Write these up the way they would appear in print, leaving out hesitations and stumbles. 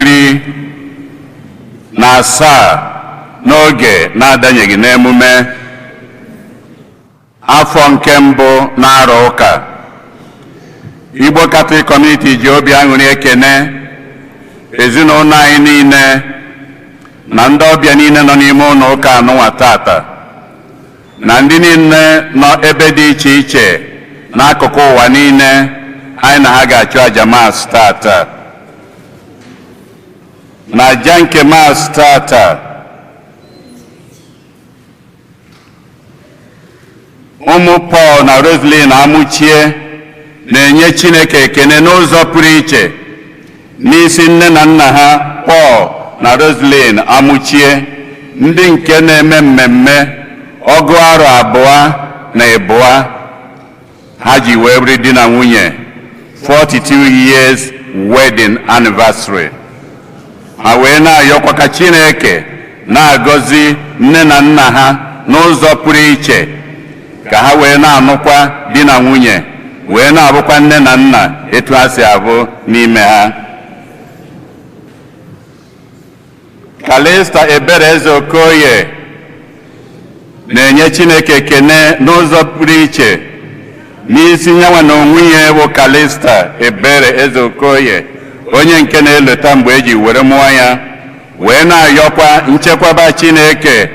17 n'oge na-adanyeghị n'emume afọ nke mbụ na-arọ ụka. Igbo Catholic Community ji obi aṅụrị ekene ezinụlọ anyị niile na ndị ọbịa niile nọ n'ime ụlọ ụka anụnwa tata, na ndị niile nọ ebe dị iche iche n'akụkụ ụwa niile anyị na ha ga-achụ aja Mass tata. Na aja nke Mass tata, ụmụ Paul na Roslyn Amụchie na-enye Chineke ekene n'ụzọ pụrụ iche n'isi nne na nna ha, Paul na Roslyn Amụchie, ndị nke na-eme mmemme 22 arọ ha ji wee bụrụ di na nwunye, 42 years wedding anniversary. Ha wee na-ayọkwa ka Chineke na-agọzi nne na nna ha n'ụzọ pụrụ iche, ka ha wee na-anụkwa di na nwunye, wee na-abụkwa nne na nna etu ha si abụ n'ime ha. Kalista Ebere Eze Okoye na-enye Chineke ekene n'ụzọ pụrụ iche n'isi nyanwa na onwe ya bụ Kalista Ebere Eze Okoye, onye nke na-eleta mgbe eji were mụọ ya, wee na-ayọkwa nchekwaba Chineke,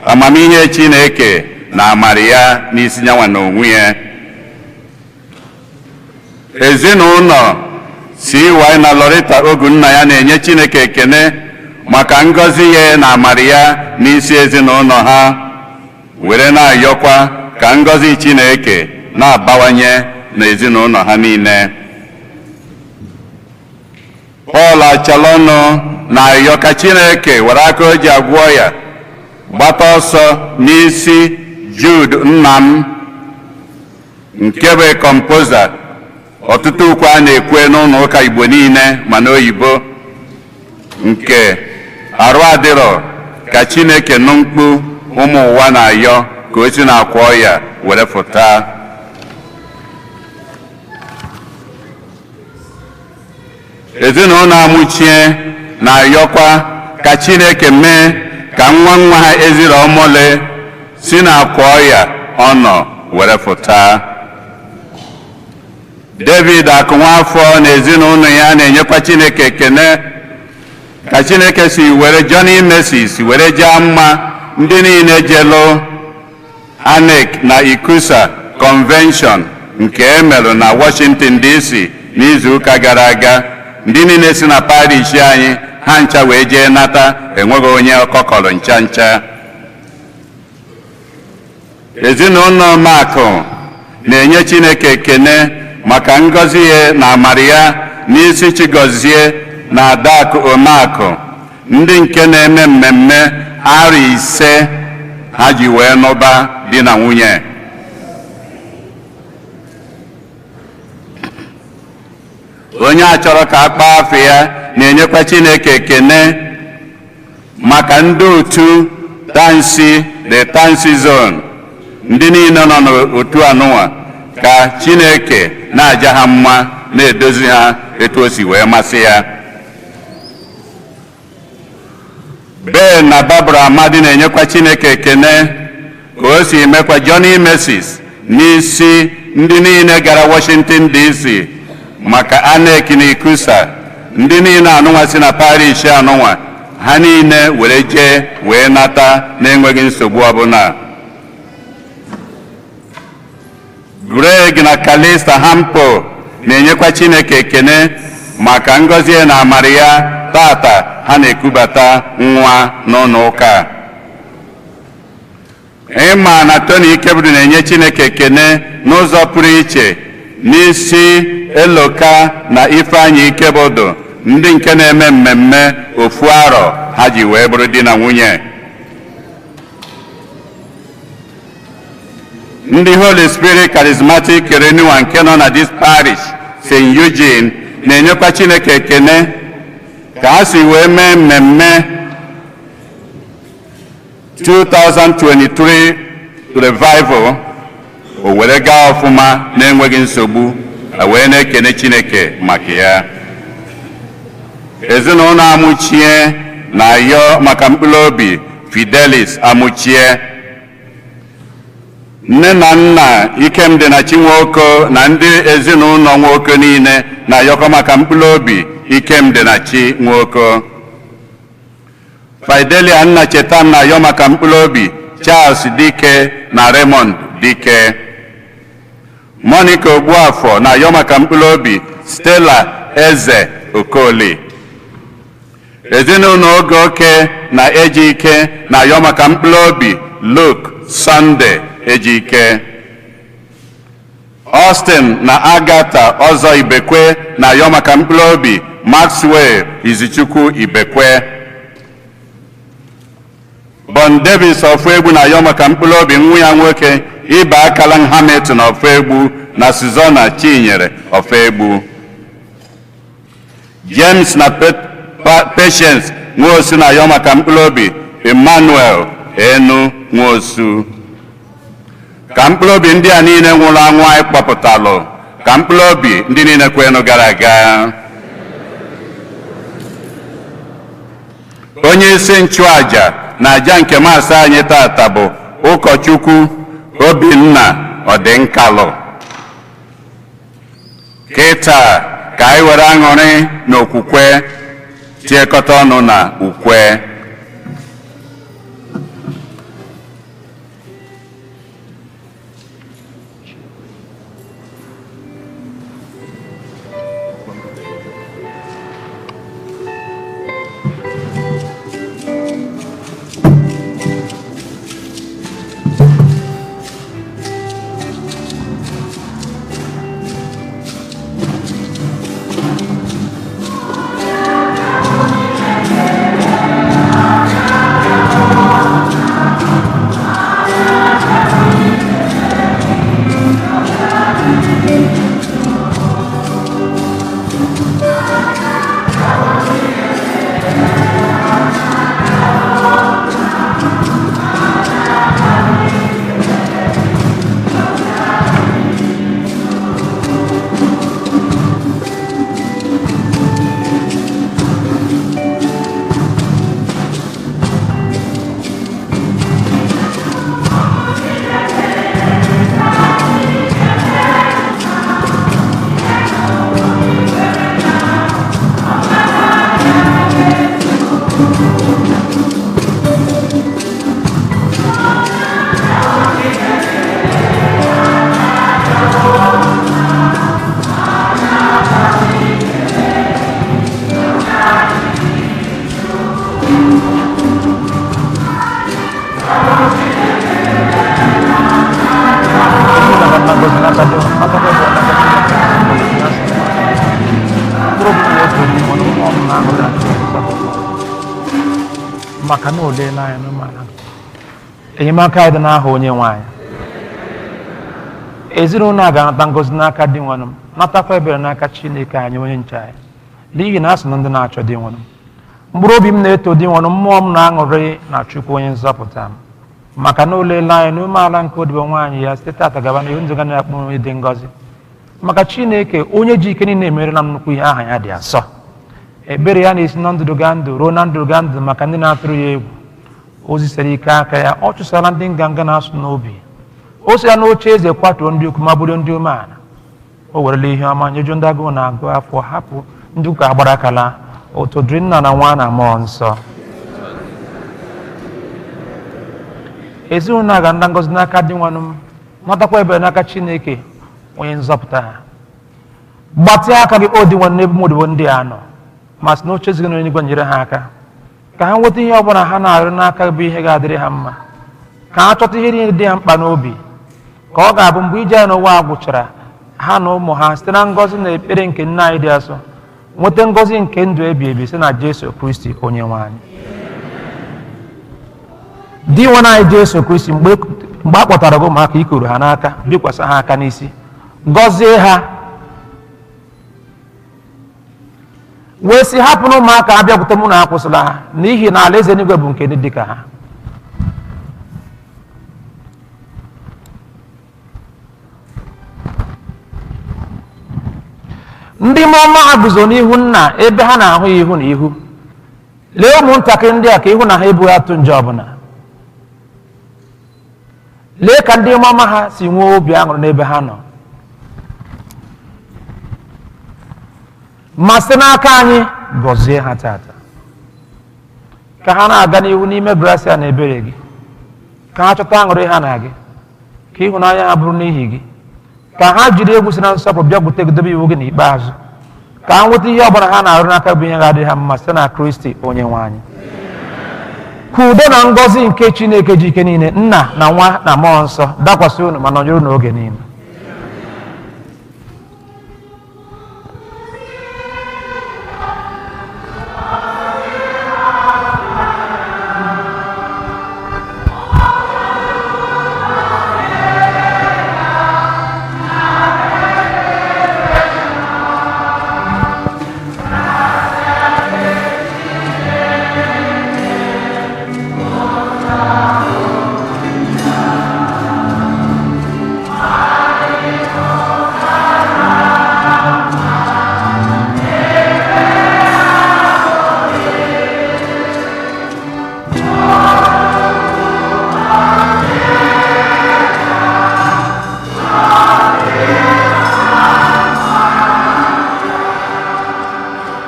amamihe Chineke na amara ya n'isi nyanwa na onwe ya. Ezinụlọ CY na Lorita Ogunna ya na-enye Chineke ekene maka ngọzi ya na amara ya n'isi ezinụlọ ha, were na-ayọkwa ka ngọzi Chineke na-abawanye n'ezinụlọ ha niile. Pọl Achalọnụ na-ayọ ka Chineke were aka o ji agwọ ya gbata ọsọ n'isi Jude nna m, nke bụ composer ọtụtụ ukwe a na-ekwe n'ụlọ ụka Igbo niile ma n'oyibo, nke arụ adịrọ, ka Chineke nụ mkpu ụmụ ụwa na-ayọ ka o si na-akwa ọya were fụta. Ezinụlọ Amụchie na-ayọkwa ka Chineke mee ka nwa nwa ha Ezira Ọmọle si na-akwa ọya ọ nọ were fụta. David Akụnwafọ na ezinụlọ ya na-enyekwa Chineke ekene ka Chineke si were Johnny Mercies were jaa mma ndị niile jelu ANEC na ICCUSA Convention nke e merụ na Washington DC n'izuụka gara aga. Ndị niile si na parish anyị, ha ncha wee jee nata, enweghị onye ọkọkọrọ ncha ncha. Ezinụlọ Makụ na-enye Chineke ekene maka ngọzi ya na amara ya n'isi Chigozie na Adakụ Omeakụ, ndị nke na-eme mmemme arọ 5 ha ji wee nụba di na nwunye. Onye a chọrọ ka a kpaa afọ ya na-enyekwa Chineke ekene maka ndị otu Tansi, the Tansi Zone, ndị niile nọ n'otu anụnwa, ka Chineke na-aja ha mma, na-edozi ha etu o si wee masị ya. Ben na Barbara Amadi na-enyekwa Chineke ekene ka o si mekwa Johnny Mercies n'isi ndị niile gara Washington DC maka ANEC na ICCUSA. Ndị niile anụnwa si na parish anụnwa, ha niile were jee wee nata na-enweghị nsogbu ọbụla. Greg na Kalista Hampo na-enyekwa Chineke ekene maka ngọzi na amara ya. Tata ha na-ekubata nwa n'ụlọ ụka. Ịma na Tony Ikebudu na-enye Chineke ekene n'ụzọ pụrụ iche n'isi Eloka na Ifeanyị Ikebodo, ndị nke na-eme mmemme ofu arọ ha ji wee bụrụ di na nwunye. Ndị Holy Spirit Charismatic Renewal nke nọ na this parish St. Eugene na-enyekwa Chineke ekene ka ha si wee mee mmemme 2023 revival, o were gaa ọfụma na-enweghị nsogbu, wee na-ekene Chineke maka ya. Ezinụlọ Amuchie na-ayọ maka mkpụrụ obi Fidelis Amuchie. Nne na nna Ikemdi na Chinwoko na ndị ezinụlọ Nwoko niile na-ayọkọ maka mkpụrụ obi Ikemdi na Chi Nwoko. Fidelia Nna Chetam na-ayọ maka mkpụrụ obi Charles Dike na Raymond Dike. Monica Ogbuafọ na-ayọ maka mkpụrụ obi Stella Eze Okoli. Ezinụlọ Oge Oke na Ejike na-ayọ maka mkpụrụ obi Luke Sunday Ejike. Austin na Agatha Ọzọ Ibekwe na-ayọ maka mkpụrụ obi Maxwell Izichukwu Ibekwe. Bon Davis Ofuegbu na-ayọ maka mkpụrụ obi nwa ya nwoke Ibe Akalan Hamilton Ofuegbu na Suzana Chinyere Ofuegbu. James na Patience Nwosu na-ayọ maka mkpụrụ obi Emmanuel Enu Nwosu. Ka mkpụrụ obi ndị a niile nwụrụ anwụ anyị kpọpụtalụ, ka mkpụrụ obi ndị niile kwenụ gara aga. Onye isi nchụaja na aja nke maasị anyị tata bụ ụkọchukwu Obinna Ọdịnkalụ. Kịta ka anyị were aṅụrị na okwukwe tiekọta ọnụ na ukwe. Maka na o leela anya n'ụmụala enyemaka anyị dị n'aha onye nwe anyị. Ezinụlọ a ga-anata ngọzi n'aka di nwanụ m, natakwa ebere n'aka Chineke anyị onye nche anyị, n'ihi na a sị na ndị na-achọ di nwanụ m. Mkpụrụ obi m na-eto di nwanụ, mmụọ m na-aṅụrị na Chukwu onye nzọpụta m, maka na o leela anya n'umeala nke odibo nwaanyị ya. Site tata gaba n'ihu, ndị ga na-akpọ onye dị ngọzi, maka Chineke onye ji ike niile emerela m nnukwu ihe, aha ya dị asọ. Ebere ya na-esi na ndụdụ gaa ndụ ruo na ndụdụ gaa ndụ maka ndị na-atụrụ ya egwu. O zisara ike aka ya, ọ chụsara ndị nganga na-asụ n'obi. O si ya n'oche eze kwatuo ndị ukwu ma bụrụ ndị umeala. O werela ihe ọma nyejuo ndị agụụ na-agụ afọ, hapụ ndị ụka agbara akala. Otu dịrị Nna na Nwa na Mmụọ Nsọ. Ezinụlọ a ga-anata ngọzi n'aka di nwanụ m, natakwa ebere n'aka Chineke onye nzọpụta ha. Gbatịa aka gị, o di nwanne, ebe ụmụ ndị a nọ, ma sị n'oche eze gị n'eluigwe nyere ha aka, ka ha nweta ihe ọbụla ha na-arịọ n'aka bụ ihe ga-adịrị ha mma, ka ha chọta ihe niile dị ha mkpa n'obi, ka ọ ga-abụ mgbe ije anyị n'ụwa gwụchara, ha na ụmụ ha site na ngọzi na ekpere nke nna anyị dị asọ nweta ngọzi nke ndụ ebi ebi site na Jesu Kristi onye nwe anyị. Di nwe anyị Jesu Kristi, mgbe a kpọtara gị ụmụaka, ikuru ha n'aka, bikwasị ha aka n'isi, gọzie ha, wee sị, hapụ na ụmụaka abịakwute mụ na akwụsịla ha, n'ihi na alaeze eluigwe bụ nke ndị dị ka ha. Ndị mmụọ ọma ha guzo n'ihu nna ebe ha na-ahụ ya ihu na ihu. Lee ụmụntakịrị ndị a ka ihu na ha ebughị atụ nje ọbụla. Lee ka ndị mmụọ ọma ha si nwee obi aṅụrị n'ebe ha nọ. Ma site n'aka anyị gọzie ha tata, ka ha na-aga n'ihu n'ime grasia na ebere gị, ka ha chọta aṅụrị ha na gị, ka ịhụnanya ha bụrụ n'ihi gị, ka ha jiri egwu si na nsọpụrụ bịakwute gị dobe iwu gị n'ikpeazụ, ka ha nweta ihe ọbụla ha na-arụ n'aka bụ ihe ga-adị ha mma site na Kristi onye nwe anyị. Ka udo na ngọzi nke Chineke ji ike niile, nna na nwa na mmụọ nsọ, dakwasị unu ma nọnyere unu oge niile.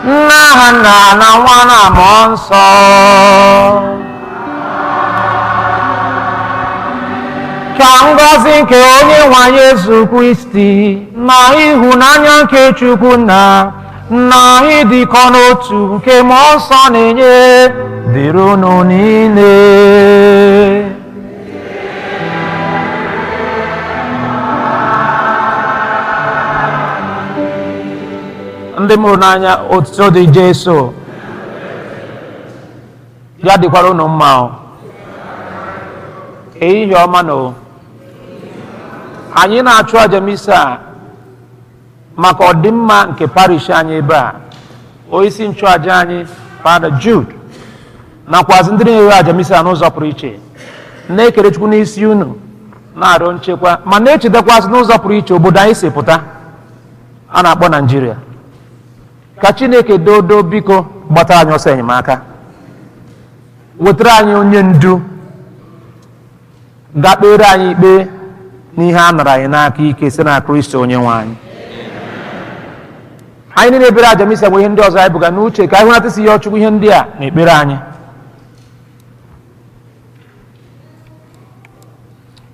Nna na nwa na mmụọ nsọ. Ka ngọzi nke onye nwe anyị Jesu Kristi na ịhụnanya nke Chukwu nna na ịdịkọ n'otu nke mmụọ nsọ na-enye dịrị unu niile. Ndị mụrụ n'anya, otuto dị Jesu. Ya dịkwara unu mma o. Ehihie ọma na o. Anyị na-achụ aja misa a maka ọdịmma nke parish anyị ebe a. Onyeisi nchụaja anyị Fada Jude nakwazi ndị na-ewe aja misa n'ụzọ pụrụ iche na-ekere Chukwu n'isi unu, na-arịọ nchekwa ma na-echedakwazị n'ụzọ pụrụ iche obodo anyị si pụta a na-akpọ Naijiria. Ka Chineke dodo biko gbatara anyị ọsọ enyemaka, wetara anyị onye ndu ga-kpere anyị ikpe n'ihe a nara anyị n'aka ike site na Kristi onye nwe anyị. Anyị niile ebere aja misa nwere ihe ndị ọzọ anyị buga n'uche ka anyị hụnata isi ya Chukwu ihe ndị a na ekpere anyị.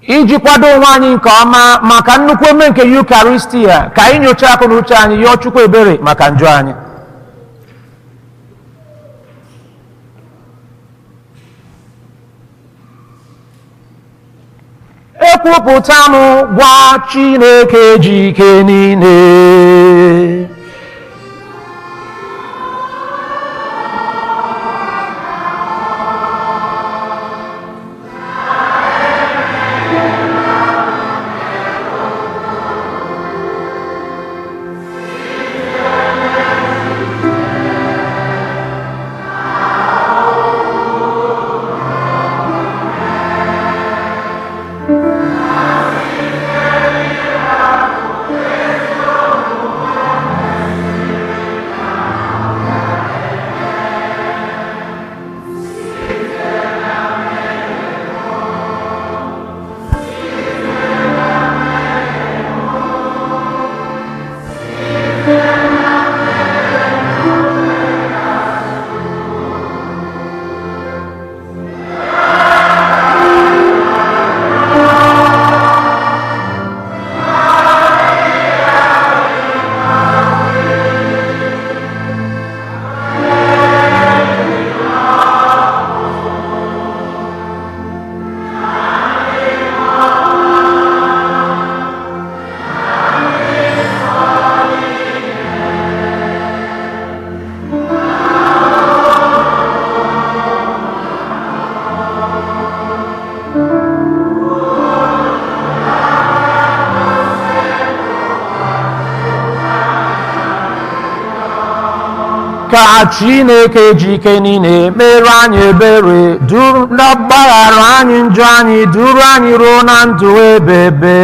Iji kwado onwe anyị nke ọma maka nnukwu eme nke Yukaristia, ka anyị nyochaa akụ na uche anyị yọọ Chukwu ebere maka njọ anyị. Ekwupụta m gwa Chineke ji ike niile. Ka Chineke ji ike niile mere anyị ebere, duru na gbaghara anyị njọ anyị, duru anyị ruo na ndụ ebebe.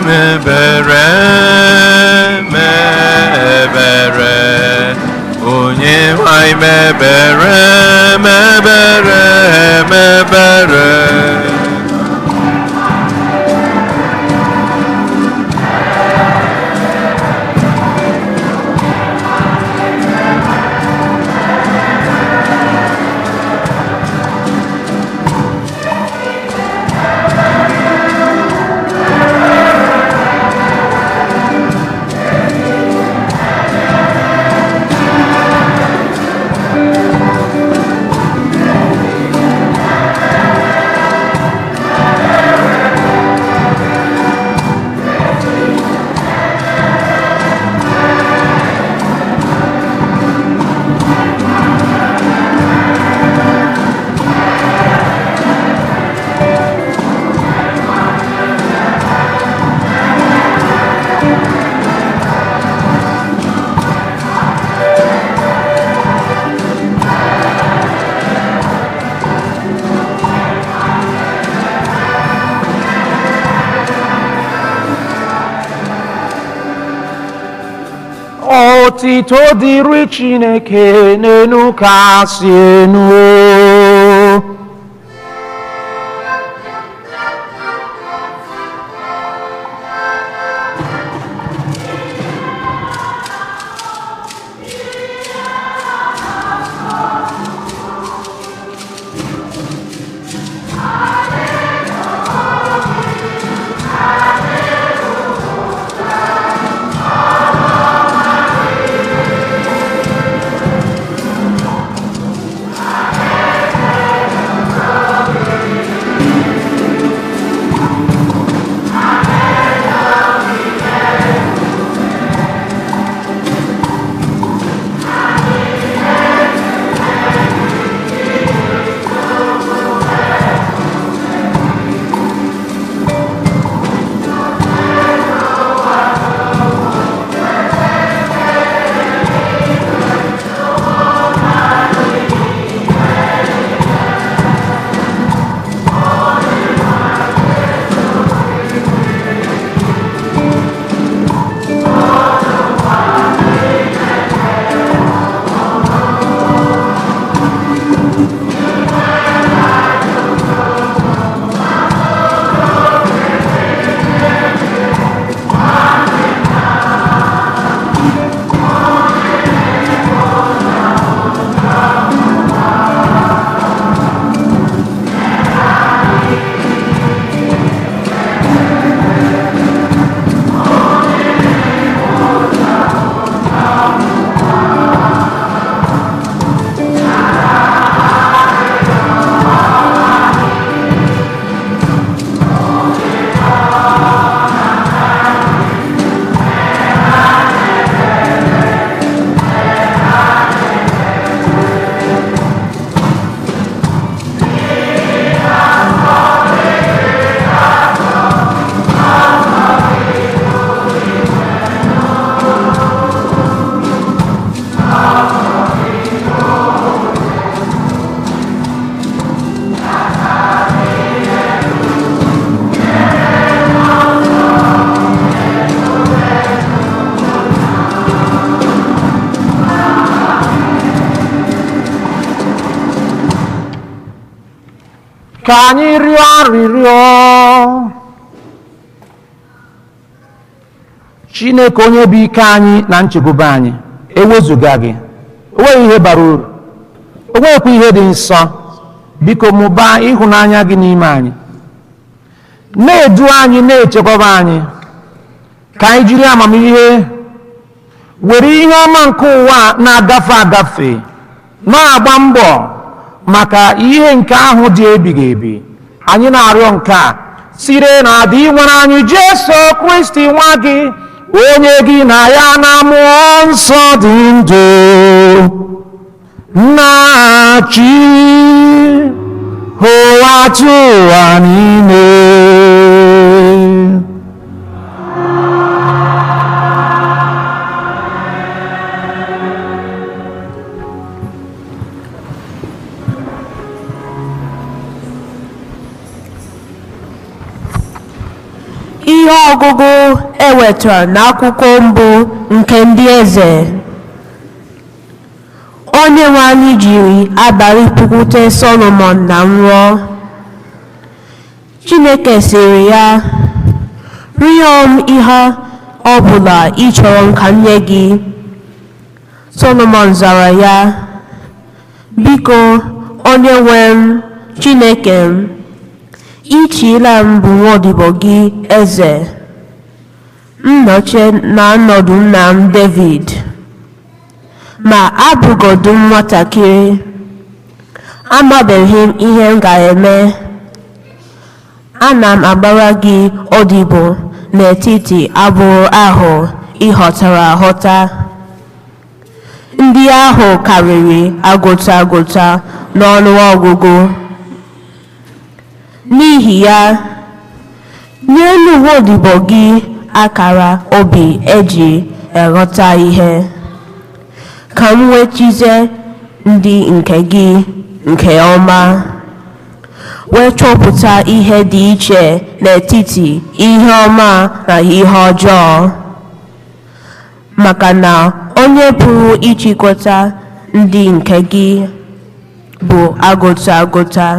Mebere, mebere, onye nwanyị mebere, mebere, mebere. Otito dịrị Chineke n'enu kasị enu. Ka anyị rịọ arịrịọ. Chineke onye bụ ike anyị na nchekwube anyị, ewezuga gị, o nweghị ihe bara uru, o nweghịkwa ihe dị nsọ. Biko mụbaa ịhụnanya gị n'ime anyị, na-edu anyị, na-echekwaba anyị, ka anyị jiri amamihe were ihe ọma nke ụwa na-agafe agafe na-agba mbọ maka ihe nke ahụ dị ebighị ebi. Anyị na-arịọ nke a sire na adị nwere anyị Jesu Kristi nwa gị, onye gị na ya na mmụọ nsọ dị ndụ na-achị ụwa tụwa niile. Ihe Ọgụgụ ewetara n'akwụkwọ mbụ nke ndị eze. Onye nwe anyị jiri abalị pụkwute Solomọn na nrọ. Chineke sịrị ya, rịọ m ihe ọ bụla ị chọrọ ka m nye gị. Solomọn zara ya, biko onye nwe m Chineke m, ị chịla m bụ nwaodibo gị eze, m nọchie n'ọnọdụ nna m Devid. Ma abụgodu m nwatakịrị, amabeghị m ihe m ga-eme. Ana m agbara gị odibo n'etiti agbụrụ ahụ ị họtara ahọta. Ndị ahụ karịrị agụta agụta n'ọnụọgụgụ. N'ihi ya, nyenu nwaodibo gị akara obi eji aghọta ihe, ka m wee chizie ndị nke gị nke ọma, wee chọpụta ihe dị iche n'etiti ihe ọma na ihe ọjọọ. Maka na onye pụrụ ịchịkọta ndị nke gị bụ agụta agụta.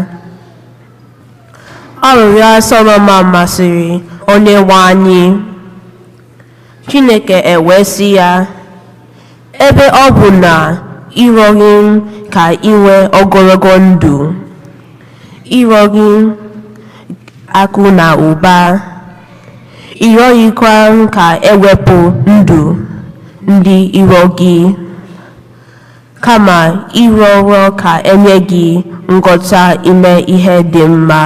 Arịrịọ Solomọn masịrị onye nwe anyị. Chineke ewee sị ya, ebe ọ bụ na ịrịọghị m ka ị nwee ogologo ndụ, ịrịọghị akụ na ụba, ịrịọghịkwa m ka ewepụ ndụ ndị iro gị, kama ịrịọrọ ka enye gị nghọta ime ihe dị mma.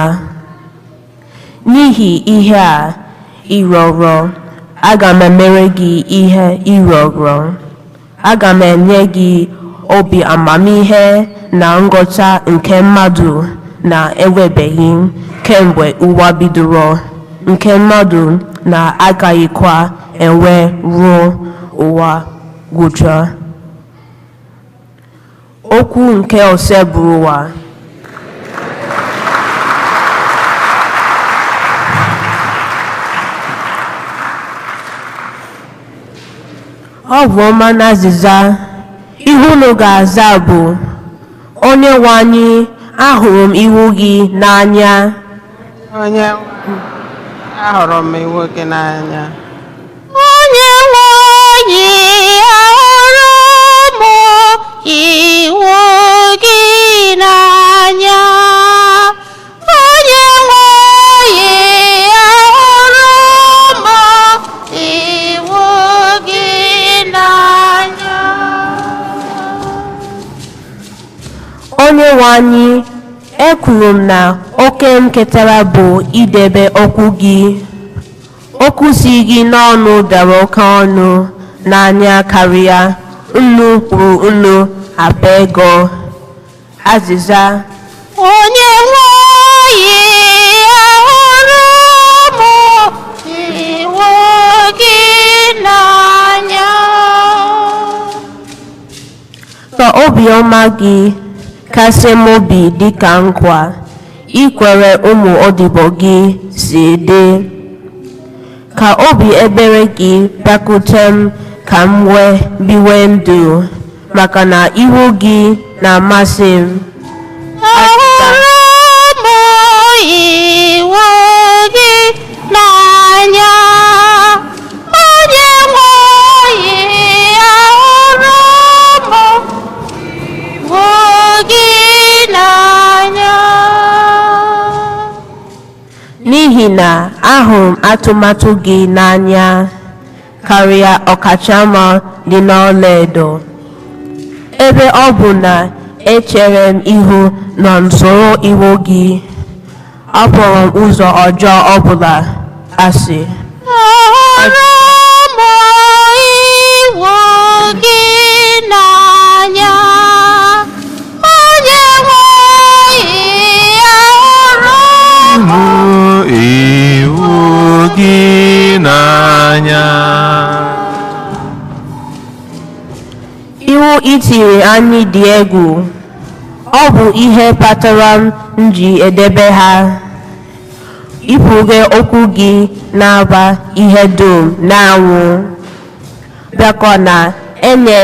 N'ihi ihe a ịrịọrọ, aga m emere gị ihe ịrịọrọ. Aga m enye gị obi amamihe na nghọta nke mmadụ na-enwebeghị kemgbe ụwa bidoro, nke mmadụ na-agaghịkwa enwe ruo ụwa gwụcha. Okwu nke Osebụrụwa. Ọ bụ ọma na azịza ihe unu ga-aza bụ, Onye nwe anyị, ahụrụ m iwu gị n'anya. Onye ahụrụ m iwu gị n'anya. Onye nwe anyị, ahụrụ m iwu gị n'anya. Onye nwe anyị, ahụrụ m iwu gị n'anya. Onye nwe anyị, ekwuru m na oke m ketara bụ idebe okwu gị. Okwu si gị n'ọnụ dara oke ọnụ n'anya karịa nnu kwuru nnu akpa ego. Azịza. Onye nwe anyị, ahụrụ m iwu gị n'anya. Ka obiọma gị kasie m obi dịka nkwa i kwere ụmụ odibo gị si dị. Ka obi ebere gị bịakwute m ka m wee biwe ndụ, maka na iwu gị na-amasị m. Ahụrụ m iwu gị n'anya. Onye nwe anyị, ahụrụ m iwu gị n'anya. N'ihi na ahụrụ m atụmatụ gị n'anya karịa ọkachama dị n'ọlaedo. Ebe ọ bụ na echere m ihu na usoro iwu gị, akpọrọ m ụzọ ọjọọ ọbụla asị. Ahụrụ m iwu gị n'anya. Onye nwe anyị, ahụrụ m iwu gị n'anya. Iwu i tiri anyị dị egwu, ọ bụ ihe kpatara m ji edebe ha. Ikpughe okwu gị na-agba ihe dum n'anwụ, bịakwa na-enye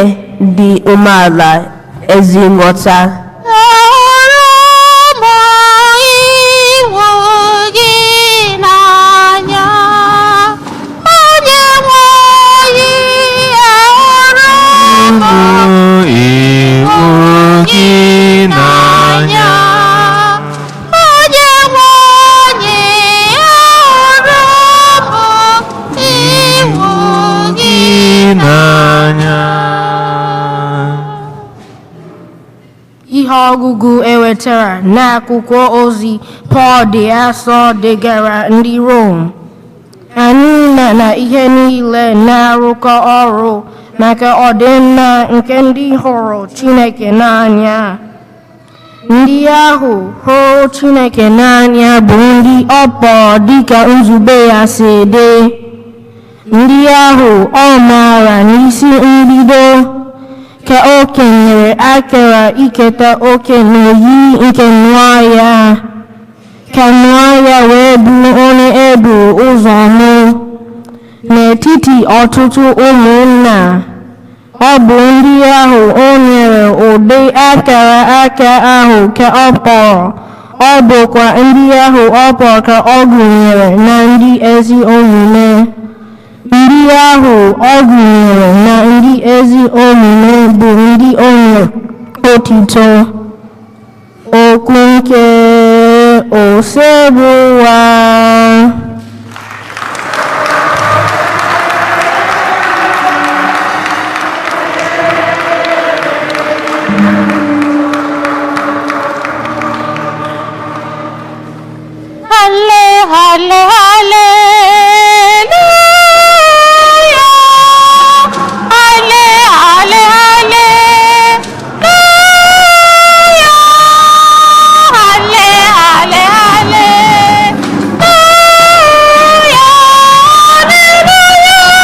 dị umeala ezi nghọta. Ahụrụ m iwu gị n'anya, onye nwe anyị. Ahụrụ m iwu gị n'anya, onye nwe anyị. Ahụrụ m iwu gị n'anya. Ihe ọgụgụ ewetara n'akwụkwọ ozi Pọl dị asọ degara ndị Rom. Anyị ma na ihe niile na-arụkọ ọrụ maka ọdịmma nke ndị hụrụ Chineke n'anya. Ndị ahụ hụrụ Chineke n'anya bụ ndị ọ kpọrọ dịka nzube ya si dị. Ndị ahụ ọ maara n'isi mbido ka o kenyere akara iketa oke n'oyiyi nke nwa ya, ka nwa ya wee bụrụ onye e buru ụzọ mụ n'etiti ọtụtụ ụmụnna. Ọ bụ ndị ahụ o nyere ụdị akara aka ahụ ka ọ kpọrọ, ọ bụkwa ndị ahụ ọ kpọrọ ka ọ gụnyere na ndị ezi omume. Ndị ahụ ọ gụnyere na ndị ezi omume bụ ndị o nyere otito. Okwu nke Osebụwa. Halle, halle, hallelujah. Halle, halle, hallelujah. Halle, halle, hallelujah. Hallelujah.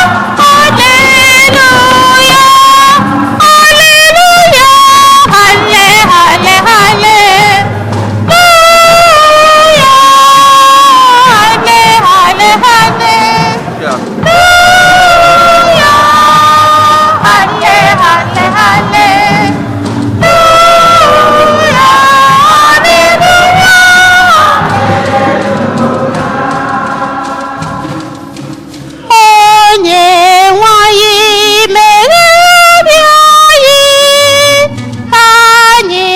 Hallelujah. Halle, halle, hallelujah. Halle, halle, hallelujah. Halle, halle, hallelujah. Hallelujah. Onye nwe anyị mere obi anyị ka anyị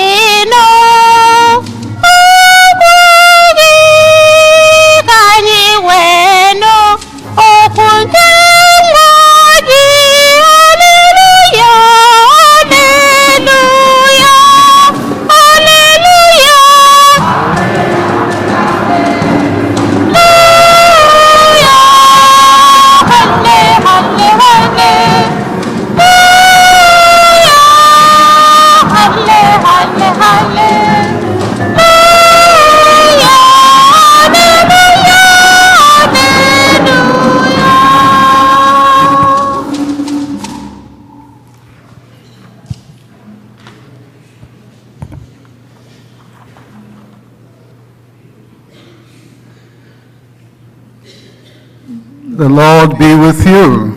nụ okwu gị, ka anyị wee nụ okwu nke nwa gị. Haleluya, haleluya, haleluya. The Lord be with you.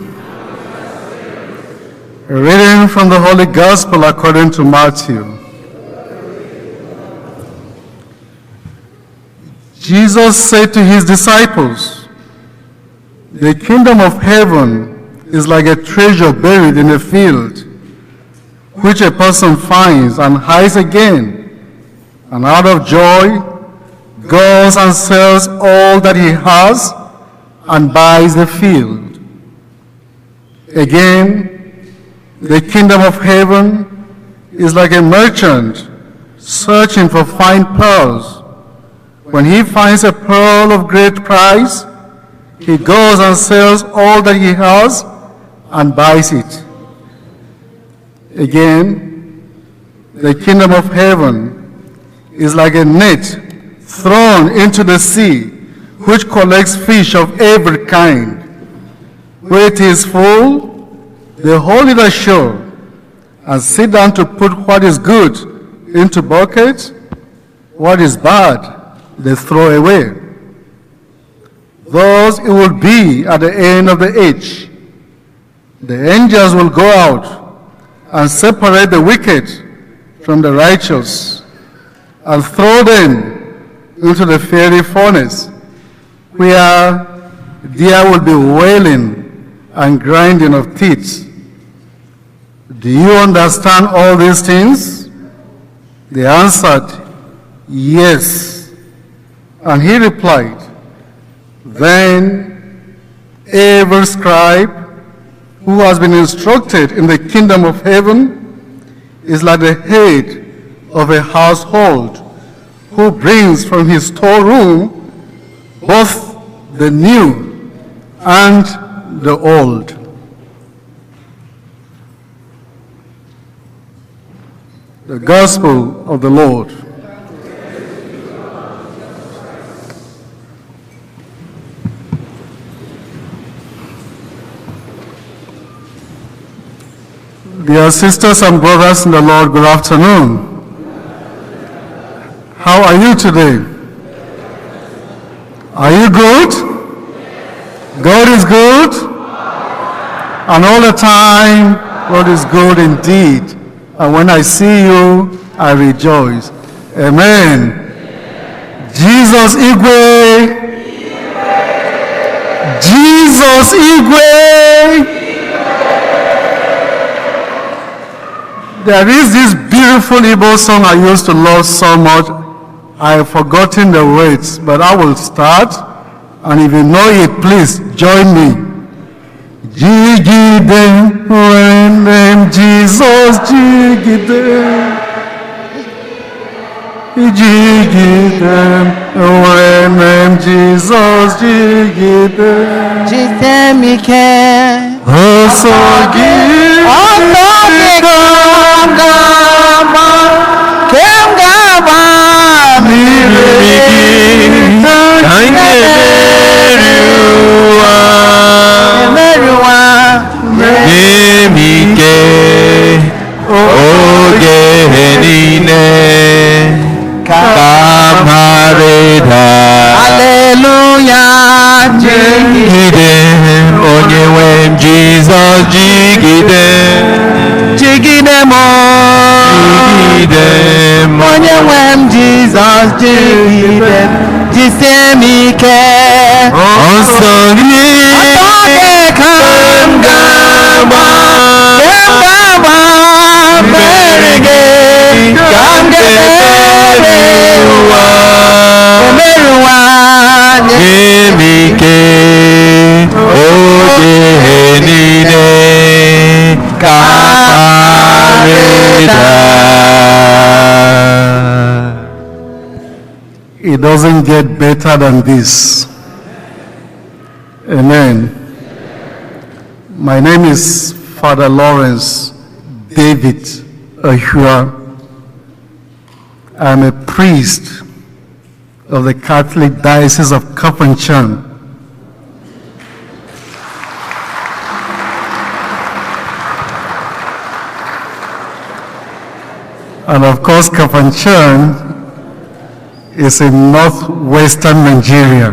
A reading from the Holy Gospel according to Matthew. Jesus said to his disciples, "The kingdom of heaven is like a treasure buried in a field, which a person finds and hides again, and out of joy goes and sells all that he has and buys the field. Again, the kingdom of heaven is like a merchant searching for fine pearls. When he finds a pearl of great price, he goes and sells all that he has and buys it. Again, the kingdom of heaven is like a net thrown into the sea, which collects fish of every kind. When it is full, they hold it ashore and sit down to put what is good into buckets, what is bad they throw away. Thus it will be at the end of the age. The angels will go out and separate the wicked from the righteous and throw them into the fiery furnace, where there will be wailing and grinding of teeth. Do you understand all these things? They answered, Yes. And he replied, Then every scribe who has been instructed in the kingdom of heaven is like the head of a household who brings from his storeroom both the new and the old. The Gospel of the Lord. Dear sisters and brothers in the Lord, good afternoon. How are you today? Are you good? God is good? And all the time, God is good indeed. And when I see you, I rejoice. Amen. Jesus Igwe. Jesus Igwe. There is this beautiful Igbo song I used to love so much. I have forgotten the words, but I will start. And if you know it, please join me. Jigide, when Jesus jigide. Jigide, when Jesus jigide. Jisemike. Osogi. Osogi kangaba. Kangaba. Mirigi. Kangemeruwa. Emeruwa. Nyemike. Oge niile. Kamareda. Hallelujah. Jigide. Onye nwe m Jizọs jigide. Jigide m. Jigide m. Onye nwe m Jizọs jigide m. Jisie m ike. Ọsọ gị. Ọsọ gị ka m ga-agba. Ka m ga-agba. Mmeri gị. Ka m ga-emeri ụwa. Emeri ụwa. Nye m ike. Oge niile ka arịda. It doesn't get better than this. Amen. My name is Father Lawrence David Ahua. I'm a priest of the Catholic Diocese of Kafanchan. And of course, Kafanchan is in northwestern Nigeria.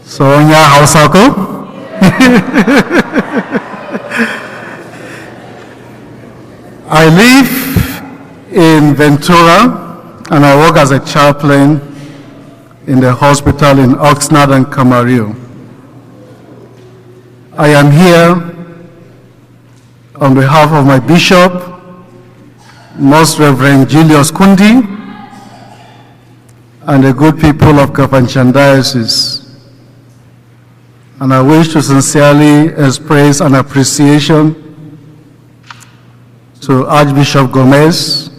So, Onya Hausako? I live in Ventura and I work as a chaplain in the hospital in Oxnard and Camarillo. I am here on behalf of my bishop, Most Reverend Julius Kundi, and the good people of Kafanchan Diocese. And I wish to sincerely express an appreciation to Archbishop Gomez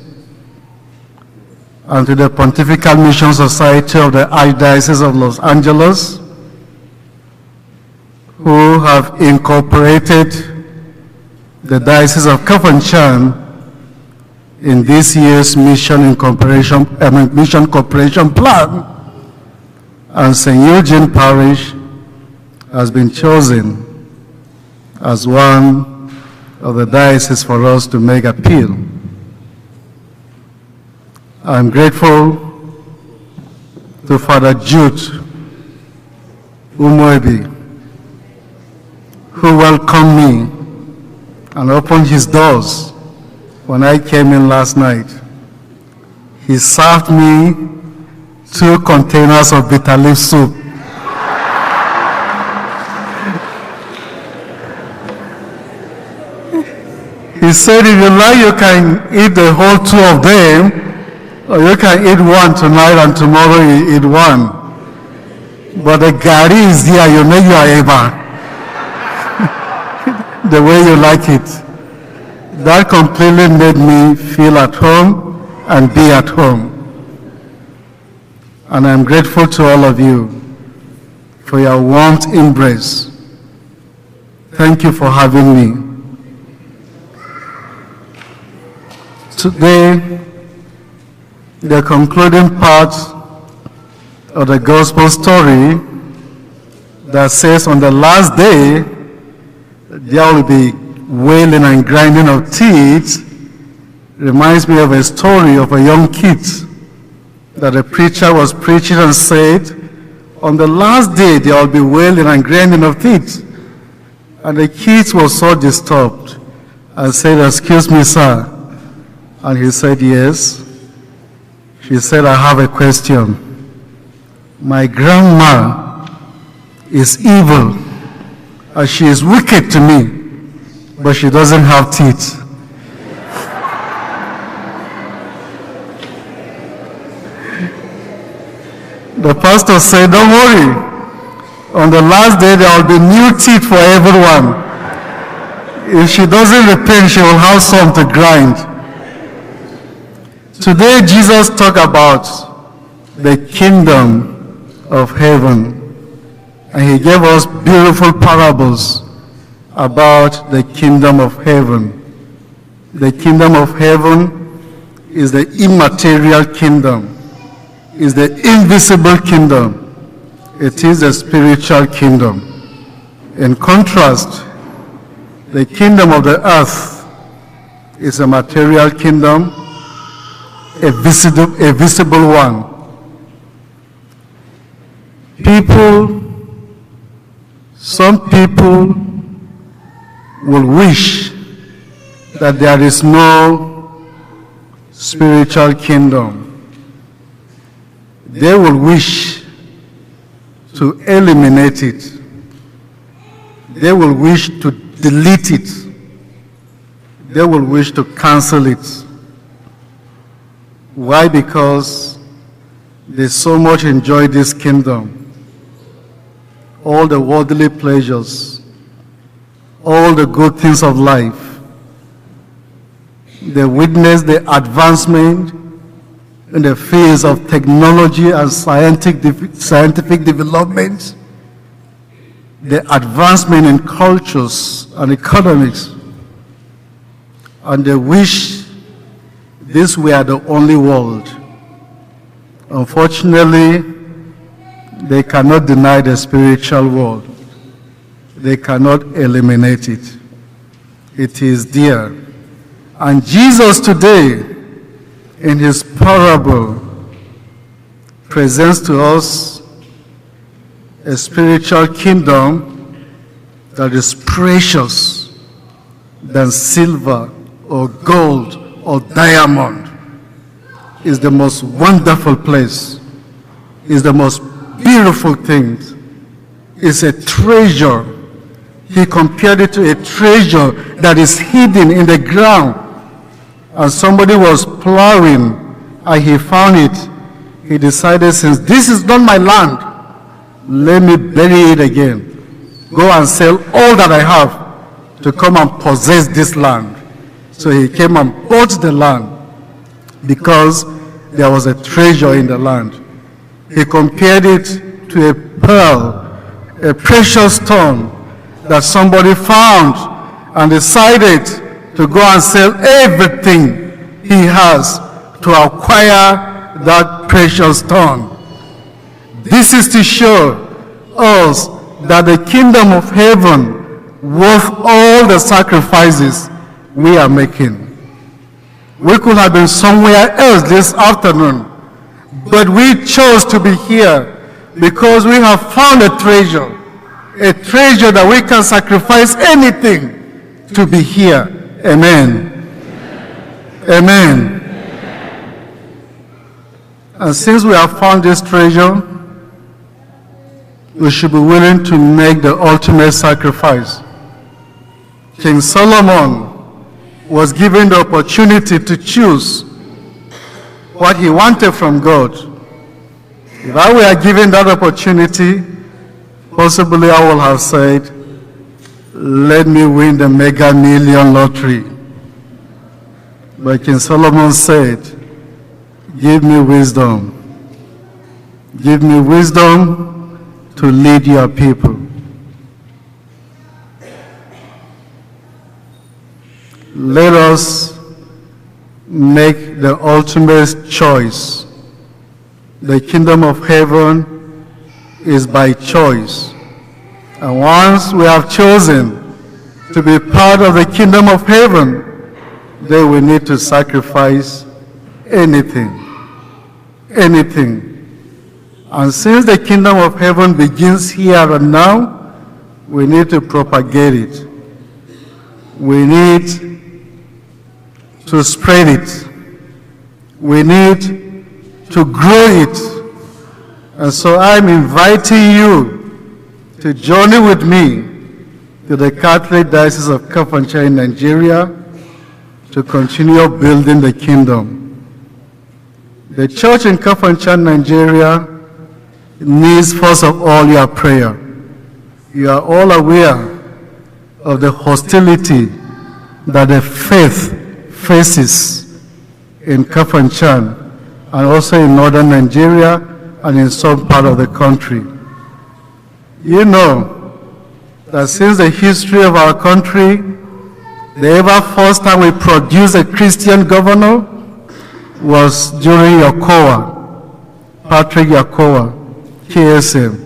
and to the Pontifical Mission Society of the Archdiocese of Los Angeles, who have incorporated the Diocese of Kafanchan in this year's Mission Cooperation Plan, and St. Eugene Parish has been chosen as one of the dioceses for us to make appeal. I'm grateful to Father Jude Umuobi, who welcomed me and opened his doors when I came in last night. He served me 2 containers of bitter leaf soup. He said, if you like, you can eat the whole 2 of them, or you can eat 1 tonight and tomorrow you eat 1. But the gari is there, you make your eba the way you like it. That completely made me feel at home and be at home. And I'm grateful to all of you for your warm embrace. Thank you for having me. Today, the concluding part of the gospel story that says on the last day, there will be wailing and grinding of teeth, reminds me of a story of a young kid that a preacher was preaching and said, on the last day, there will be wailing and grinding of teeth. And the kid was so disturbed and said, excuse me, sir. And he said, yes. She said, I have a question. My grandma is evil and she is wicked to me, but she doesn't have teeth. The pastor said, don't worry. On the last day, there will be new teeth for everyone. If she doesn't repent, she will have some to grind. Today, Jesus talked about the kingdom of heaven, and he gave us beautiful parables about the kingdom of heaven. The kingdom of heaven is the immaterial kingdom, is the invisible kingdom. It is the spiritual kingdom. In contrast, the kingdom of the earth is a material kingdom, a visible one. Some people will wish that there is no spiritual kingdom. They will wish to eliminate it. They will wish to delete it. They will wish to cancel it. Why? Because they so much enjoy this kingdom. All the worldly pleasures, all the good things of life. They witness the advancement in the fields of technology and scientific development, the advancement in cultures and economics, and they wish this were the only world. Unfortunately, they cannot deny the spiritual world. They cannot eliminate it. It is there. And Jesus today, in his parable, presents to us a spiritual kingdom that is precious than silver or gold or diamond. Is the most wonderful place, is the most beautiful thing. It's a treasure. He compared it to a treasure that is hidden in the ground. And somebody was plowing and he found it. He decided, since this is not my land, let me bury it again. Go and sell all that I have to come and possess this land. So he came and bought the land because there was a treasure in the land. He compared it to a pearl, a precious stone that somebody found and decided to go and sell everything he has to acquire that precious stone. This is to show us that the kingdom of heaven worth all the sacrifices we are making. We could have been somewhere else this afternoon, but we chose to be here Because we have found a treasure that we can sacrifice anything to be here. Amen. Amen. And since we have found this treasure, we should be willing to make the ultimate sacrifice. King Solomon was given the opportunity to choose what he wanted from God. If I were given that opportunity, possibly I would have said, let me win the mega million lottery. But King Solomon said, give me wisdom. Give me wisdom to lead your people. Let us make the ultimate choice. The kingdom of heaven is by choice. And once we have chosen to be part of the kingdom of heaven, then we need to sacrifice anything, anything. And since the kingdom of heaven begins here and now, we need to propagate it. We need to spread it. We need to grow it. And so I'm inviting you to journey with me to the Catholic Diocese of Kafanchan in Nigeria to continue building the kingdom. The church in Kafanchan, Nigeria, needs first of all your prayer. You are all aware of the hostility that the faith faces in Kafanchan and also in northern Nigeria and in some part of the country. You know that since the history of our country, the ever first time we produced a Christian governor was during Yakowa, Patrick Yakowa, KSM.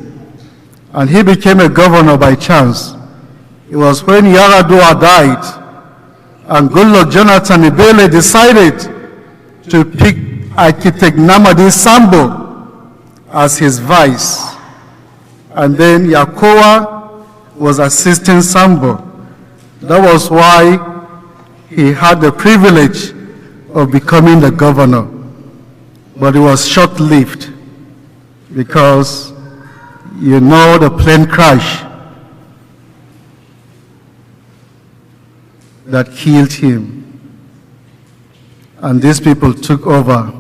And he became a governor by chance. It was when Yaradua died and Goodluck Jonathan Ebele decided to pick architect Namadi Sambo as his vice. And then Yakowa was assisting Sambo. That was why he had the privilege of becoming the governor. But it was short-lived because you know the plane crash that killed him. And these people took over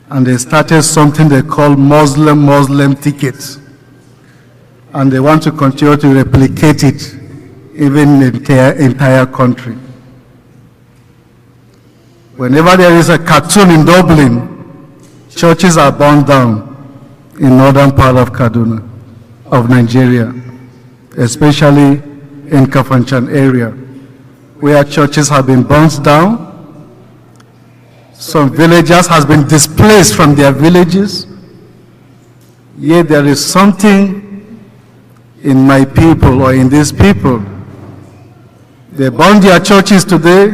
and they started something they call Muslim tickets. And they want to continue to replicate it even in the entire country. Whenever there is a cartoon in Dublin, churches are burned down in northern part of Kaduna, of Nigeria, especially in Kafanchan area, where churches have been burnt down. Some villagers have been displaced from their villages. Yet there is something in my people or in these people. They burn their churches today,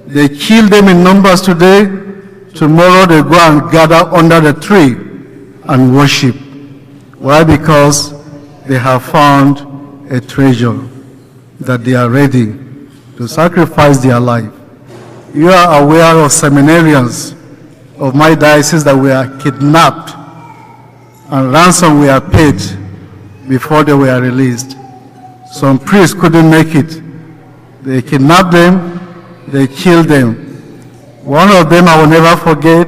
they kill them in numbers today, tomorrow they go and gather under the tree and worship. Why? Because they have found a treasure that they are ready to sacrifice their life. You are aware of seminarians of my diocese that were kidnapped and ransom were paid before they were released. Some priests couldn't make it. They kidnapped them, they killed them. One of them I will never forget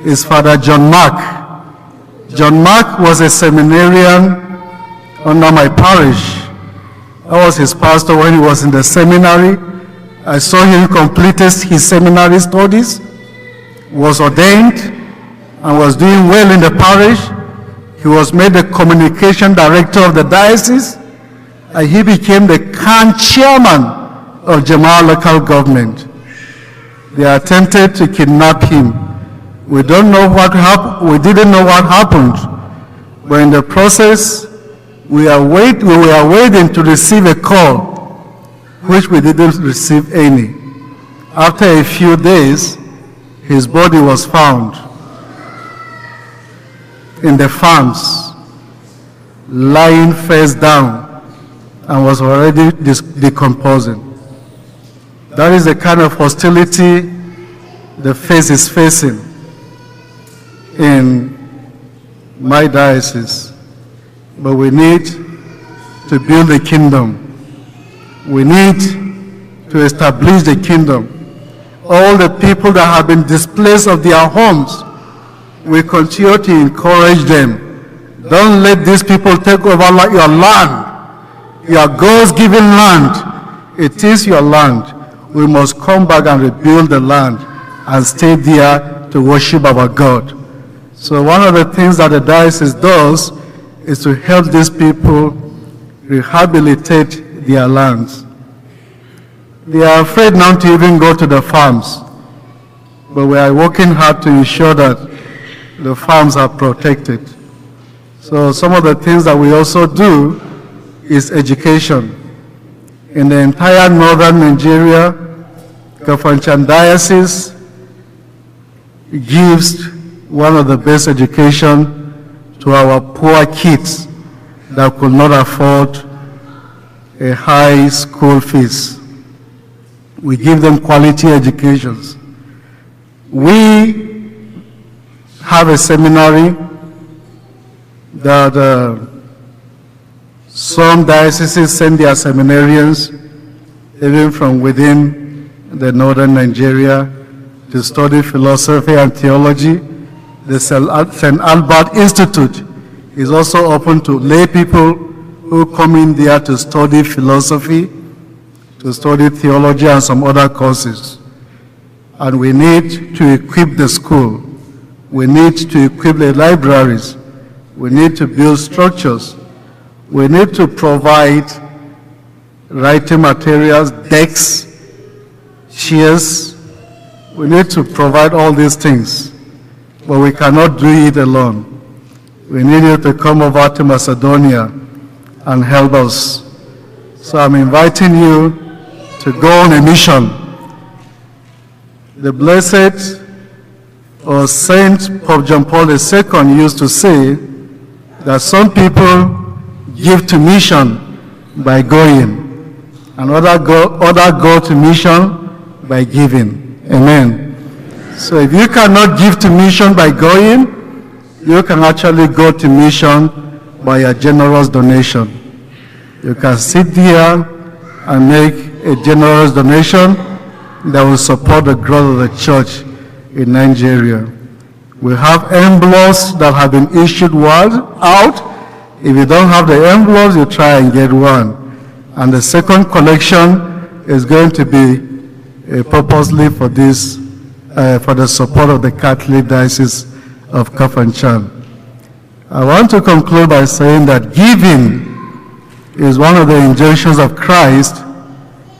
is Father John Mark. John Mark was a seminarian under my parish. I was his pastor when he was in the seminary. I saw him complete his seminary studies, was ordained, and was doing well in the parish. He was made the communication director of the diocese, and he became the CAN chairman of Jamal local government. They attempted to kidnap him. We don't know what happened. We didn't know what happened. But in the process, we were waiting to receive a call, which we didn't receive any. After a few days, his body was found in the farms, lying face down, and was already decomposing. That is the kind of hostility the faith is facing in my diocese. But we need to build the kingdom. We need to establish the kingdom. All the people that have been displaced of their homes, we continue to encourage them. Don't let these people take over your land, your God's given land. It is your land. We must come back and rebuild the land and stay there to worship our God. So one of the things that the diocese does is to help these people rehabilitate their lands. They are afraid now to even go to the farms, but we are working hard to ensure that the farms are protected. So some of the things that we also do is education. In the entire northern Nigeria, Kafanchan Diocese gives one of the best education to our poor kids that could not afford a high school fees. We give them quality educations. We have a seminary that some dioceses send their seminarians, even from within the northern Nigeria, to study philosophy and theology. The St. Albert Institute is also open to lay people who come in there to study philosophy, to study theology and some other courses. And we need to equip the school. We need to equip the libraries. We need to build structures. We need to provide writing materials, desks, chairs. We need to provide all these things, but we cannot do it alone. We need you to come over to Macedonia and help us. So I'm inviting you to go on a mission. The Blessed or Saint Pope John Paul II used to say that some people give to mission by going, and other go to mission by giving. Amen. So if you cannot give to mission by going, you can actually go to mission by a generous donation. You can sit here and make a generous donation that will support the growth of the church in Nigeria. We have envelopes that have been issued out. If you don't have the envelopes, you try and get one. And the second collection is going to be purposely for this, for the support of the Catholic Diocese of Kafanchan. I want to conclude by saying that giving is one of the injunctions of Christ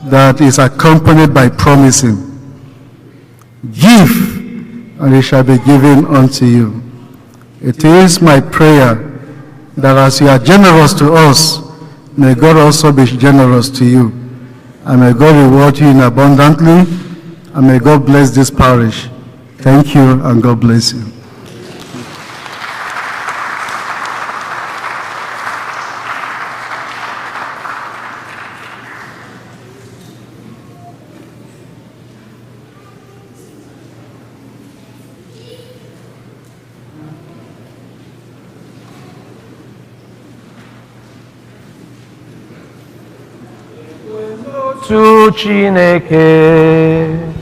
that is accompanied by promising. Give, and it shall be given unto you. It is my prayer that as you are generous to us, may God also be generous to you. And may God reward you in abundantly, and may God bless this parish. Thank you, and God bless you. To Chineke.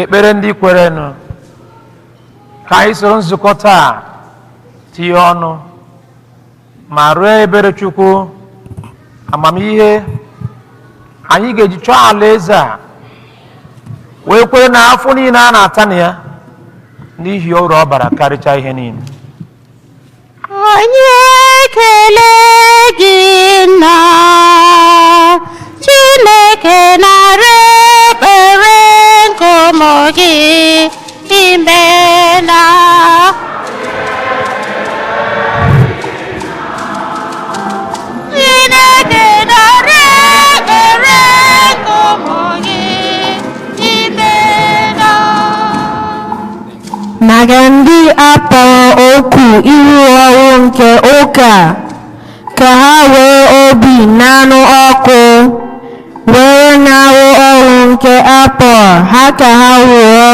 Ekpere ndị kwerenụ. Ka anyị soro nzukọ taa tinye ọnụ ma rịọ ebere Chukwu, amamihe anyị ga-eji chọọ alaeze a, wee kwere na afọ niile a na-ata na ya n'ihi uru ọ bara karịchaa ihe niile. Anyị ekele gị, nna Chineke, nara ekpere nke ụmụ gị. Imela. Chineke, nara ekpere nke ụmụ gị. Imela. Maka ndị akpọrọ oku ịrụ ọrụ nke ụka, ka ha were obi na-anụ ọkụ were na-arụ ọrụ nke akpọrọ ha ka ha rụọ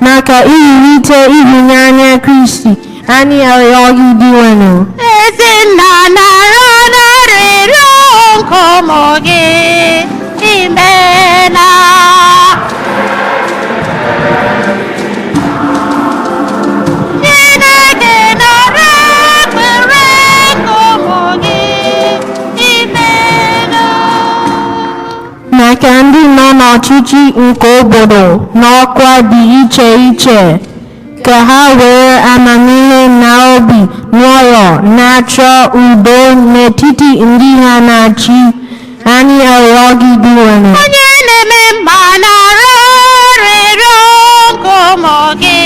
maka iwulite ịhụnanya Kristi, anyị arịọ gị, Dinwenụ. Ezinna, nara narịrịọ nke ụmụ gị. Imela. Chineke, nara ekpere nke ụmụ gị. Imela. Maka ndị nọ n'ọchịchị nke obodo n'ọkwa dị iche iche, ka ha were amamihe na obi nwayọ na-achọ udo n'etiti ndị ha na-achị, anyị arịọ gị, Dinwenụ. Onye na-eme mma, nara arịrịọ nke ụmụ gị.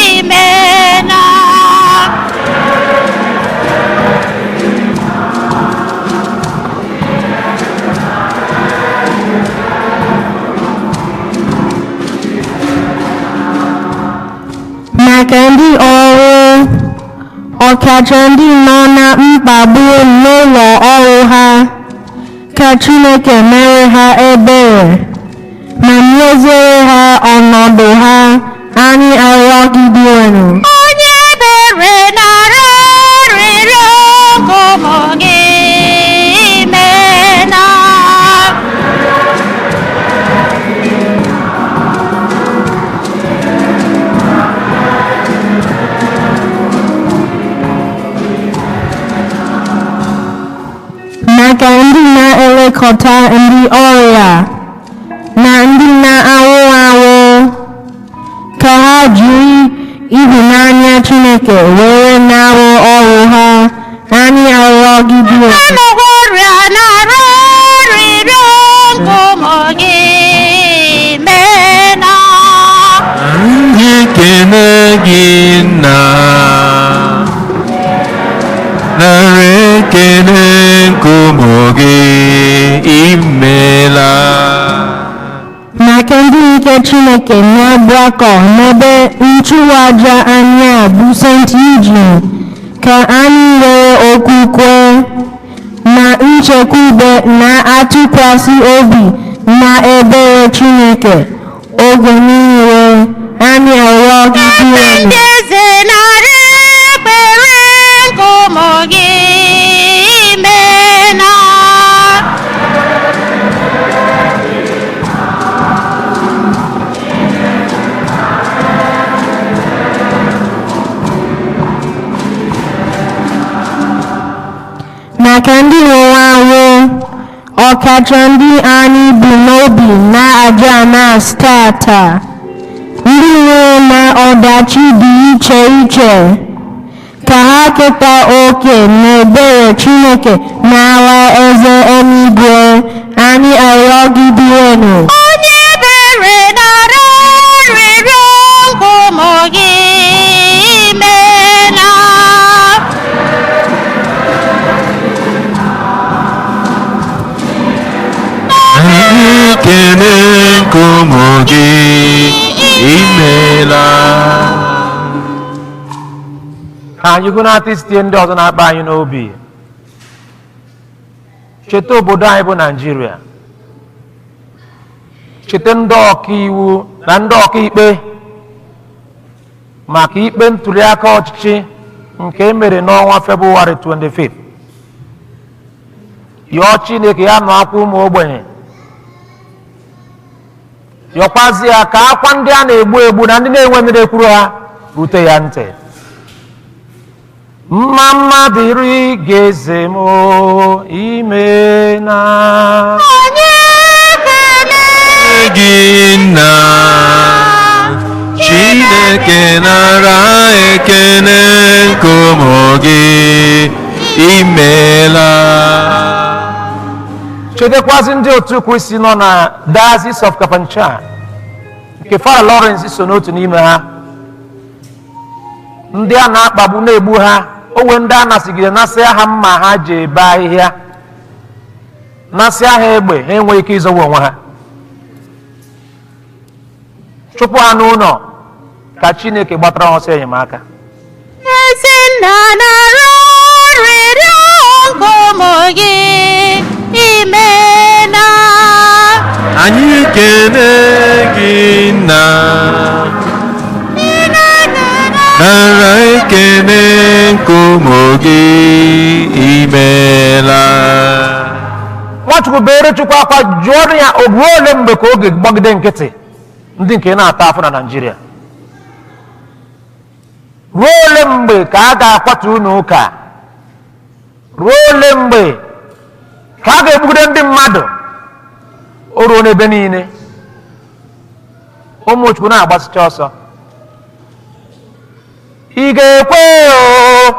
Imela. Maka ndị ọrụ, ọkacha ndị nọ na mkpagbu n'ụlọ ọrụ ha, ka Chineke mere ha ebere ma meziere ha ọnọdụ ha, anyị arịọ gị, Dinwenụ. Onye ebere, nara arịrịọ nke ụmụ gị. Imela. Maka ndị na-elekọta ndị ọrịa na ndị na-anwụ anwụ, ka ha jiri ịhụnanya Chineke were na-arụ ọrụ ha, anyị arịọ gị, Dinwenụ. Anụghị ọrịa, nara arịrịọ nke ụmụ gị. Imela. Anyị ekele gị, nna, nara ekele nke ụmụ gị. Imela. Maka ndị nke Chineke na-agbakọ n'ebe nchụaja anyị a bụ St. Eugene, ka anyị nwere okwukwe na nchekwube na-atụkwasị obi na ebere Chineke oge niile, anyị arịọ gị, Dinwenụ. Ndị eze, nara ekpere nke ụmụ gị. Imela. Maka ndị nwụrụ anwụ, ọkacha ndị anyị bụ n'obi na aja Mass tata, ndị nwụrụ na ọdachi dị iche iche, ka ha keta oke n'ebere Chineke n'ala eze eluigwe, anyị arịọ gị, Dinwenụ. Onye ebere, nara arịrịọ nke ụmụ gị. Imela. Anyị ekele nke ụmụ gị. Imela. Ka anyị gụnata site ndị ọzọ na-akpa anyị n'obi. Cheta obodo anyị bụ Naijiria, cheta ndị ọka iwu na ndị ọkaikpe maka ikpe ntụliaka ọchịchị nke e mere n'ọnwa Febụwarị 25. Yọọ Chineke ya nụ akwa ụmụ ogbenye. Yọkwazi ya ka akwa ndị a na-egbu egbu na ndị na-enwe mmiri ekwuru ha rute ya ntị. Mma mma dịrị gị eze m imena. Anyị ekele gị nna, Chineke nara ekele nke ụmụ gị, imeela. Chetakwazi ndị otu Kristi nọ na Diocese of Kafanchan nke Father Lawrence so n'otu n'ime ha, ndị a na-akpagbu na-egbu ha, onwe ndị a nasịgide nasịa ha mma ha ji ebe ahịhịa, nasịa ha egbe, ha enweghị ike ịzọwa onwe ha, chụpụ ha n'ụlọ ka Chineke gbatara ha ọsọ enyemaka. Ezinna nara arịrịọ nke ụmụ gị, imena. Anyị kene gị nna, nara ekele nke ụmụ gị, imeela. Nwachukwu bere Chukwu akwa jụọ ya ruo ole mgbe ka oge gbagide nkịtị ndị nke na-ata afụ na Naịjirịa, ruo ole mgbe ka a ga-akwatu unu ụka, ruo ole mgbe ka a ga-egbugide ndị mmadụ. O ruo n'ebe niile, ụmụ Chukwu na-agbasicha ọsọ. Ị ga-ekwe o,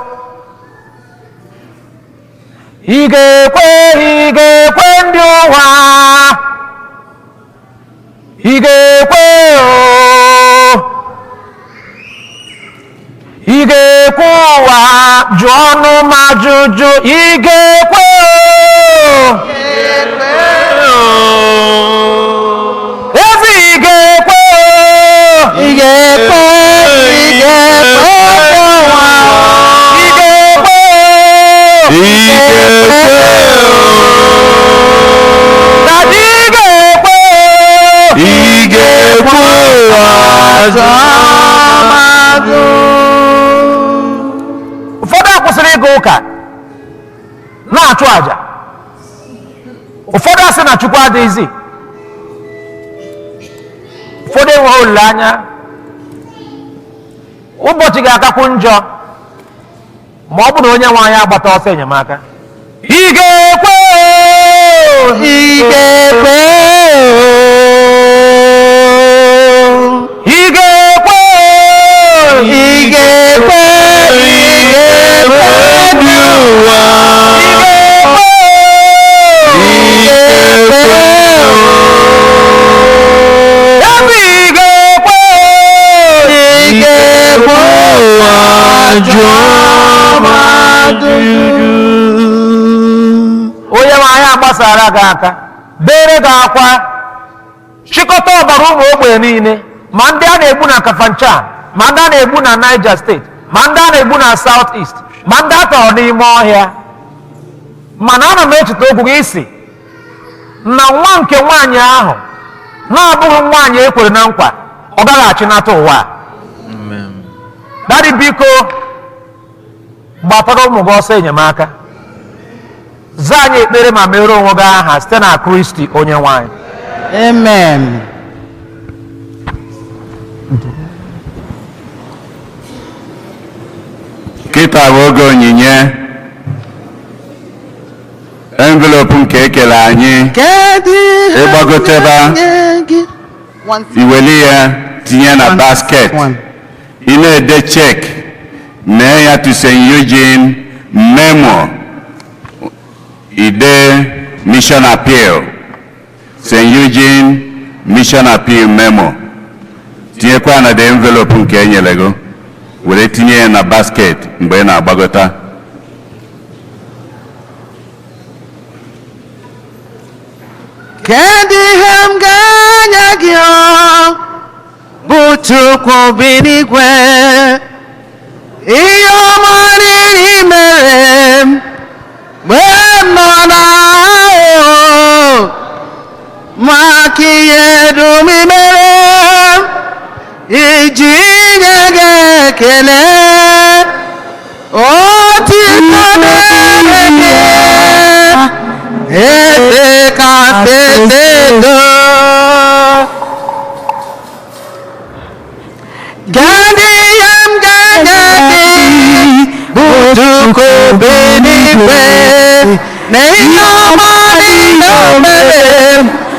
ị ga-ekwe, ị ga-ekwe ndị ụwa, ị ga-ekwe o, ị ga-ekwe ụwa jụọ ọnụ ma jụjụ, ị ga-ekwe o, ezi ị ga-ekwe o, ị ga-ekwe, ị ga-ekwe ụwa, ị ga-ekwe o, ị ga-ekwe o, dadi ị ga-ekwe o, ị ga-ekwe ụwa jụọ mmadụ. Ụfọdụ akwụsịrị ịga ụka na-achụ àjà, ụfọdụ asị na Chukwu adịghịzi, ụfọdụ enweghị olileanya. Ụbọchị ga-akakwu njọ ma ọ bụ na onye nwe anyị agbata ọsọ enyemaka. Ị ga-ekwe o, ị ga-ekwe o, ị ga-ekwe o, ị ga-ekwe, ị ga-ekwe ndị ụwa, ị ga-ekwe o, ị ga-ekwe o, ezi ị ga-ekwe o, ị ga-ekwe ụwa jụọ mmadụ. Onye nwe anyị agbasara gị aka, bere gị akwa, chịkọta ọbara ụmụ ogbenye niile, ma ndị a na-egbu na Kafanchan, ma ndị a na-egbu na Niger steeti, ma ndị a na-egbu na South East, ma ndị a tọrọ n'ime ọhịa. Mana ana m echeta okwu gị isi na nwa nke nwaanyị ahụ na-abụghị nwaanyị e kwere na nkwa, ọ gaghị achịnata ụwa. Daddy biko gbatara ụmụ gị ọsọ enyemaka, zaa anyị ekpere ma mere onwe gị aha site na Kristi onye nwanyị. Amen. Kịta bụ oge onyinye envelopu nke ekele anyị, ịgbagoteba iweli ya tinye na basket, ị na-ede chek mee ya to St. Eugene memo, ide mission appeal, St. Eugene mission appeal memo, tinyekwa na the envelope nke enyere gị, were tinye ya na basket mgbe ị na-agbagota. Kedu ihe m ga-enye gị o, bụ Chukwu bi n'igwe, ihe ọma niile i mere m mgbe m nọ n'ahụhụ, maka ihe dum i mere m iji nye gị ekele. Otito dịrị gị, eze kasị edo, Kedu ihe m ga-enye gị bụ Chukwu bi n'igwe na ihe ọma niile o mere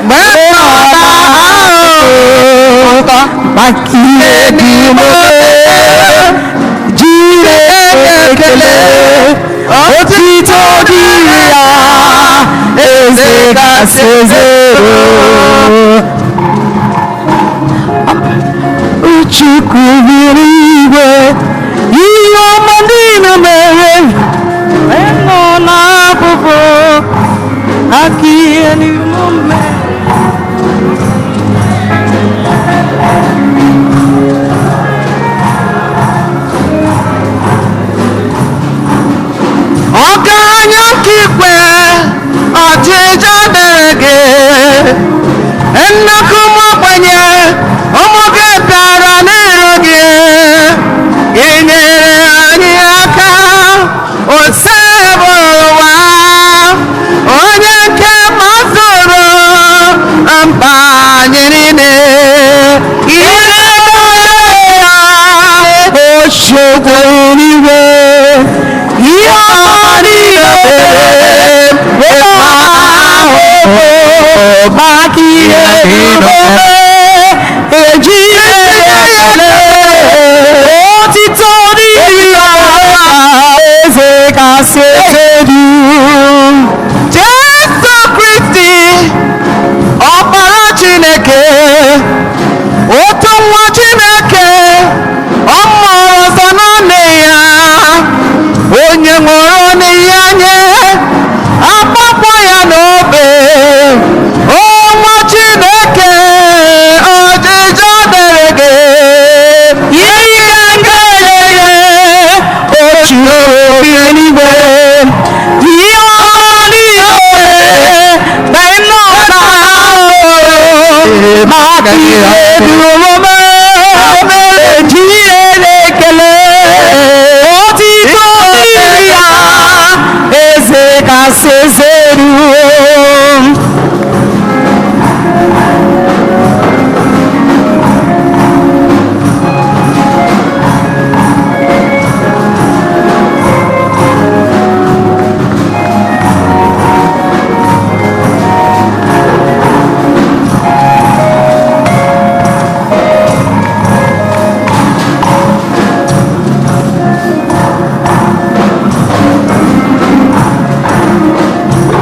mgbe m nọ n'ahụhụ Maka ihe dị m jiri ekele otito dịrị ya eze kasị eze Chukwu biri igwe ihe ọma niile mere mgbe m nọ n'afụfụ aka ihe n'ime mere. Ọgaranya nke ikwe ọchịchọ dịrị gị nnukwu ụmụ ogbenye ụmụ gị bịara n'iru gị ị nyere anyị aka osebụwa onye nke mazụrụ mba anyị niile ihe ya. Oṣogbo oníwé ihe ọma niile mere ahụhụ maka ihe niile eji ekele otito dịrị ya eze kasị eze dum. Jesu Kristi ọkpara Chineke otu nwa Chineke ọ mụrụ ọzọ naanị ya onye nwụrụ n'ihe anyị akpọkpọ ya n'obe o nwa Chineke ọjịjọ dịrị gị Ihe nke ya otu eluigwe ihe ọma niile mgbe m nọ n'ahụhụ maka ihe dị omume eji ihe na-ekele otito dịrị ya eze kasị eze ruo.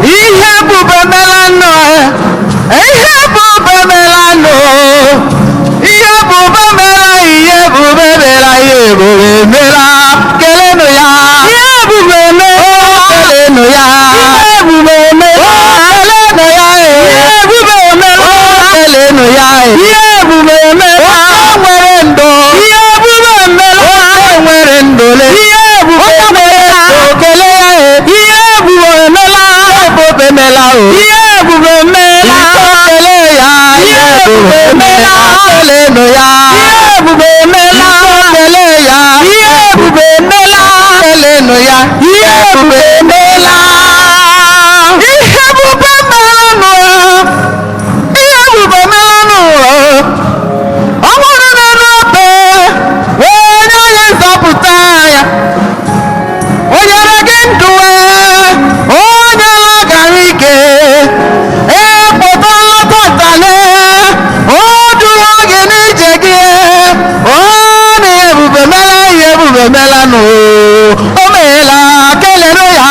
Ihe ebube mela nụ, ihe ebube mela nụ, ihe ebube mela, ihe ebube mela, ihe ebube mela, kelenụ ya. Ihe ebube mela, Kelenụ ya. ihe ebube mela, Kelenụ ya. ihe ebube mela, Kelenụ ya. ihe ebube mela, Onye nwere ndụ, ihe ebube mela, onye nwere ndụ le. ihe ebube Onye nwere mela, ndụ kele ya. ihe ebube mela, Ebube mela o. ihe ebube mela, Kele ya. Ihe ebube mela. Kelenụ ya. ihe ebube mela, Kele ya. ihe ebube mela, Kelenụ ya. ihe ebube mela. Ihe ebube melanụ, ihe ebube melanụ, ọ nwụrụ n'elu obe wee nye onye nzọpụta ya. O nyere gị ndụ onye lagara ike ịpụtala tọtale o duwo gị n'ije gị ọ na ebube mela ihe ebube melanụ o meela kelenụ ya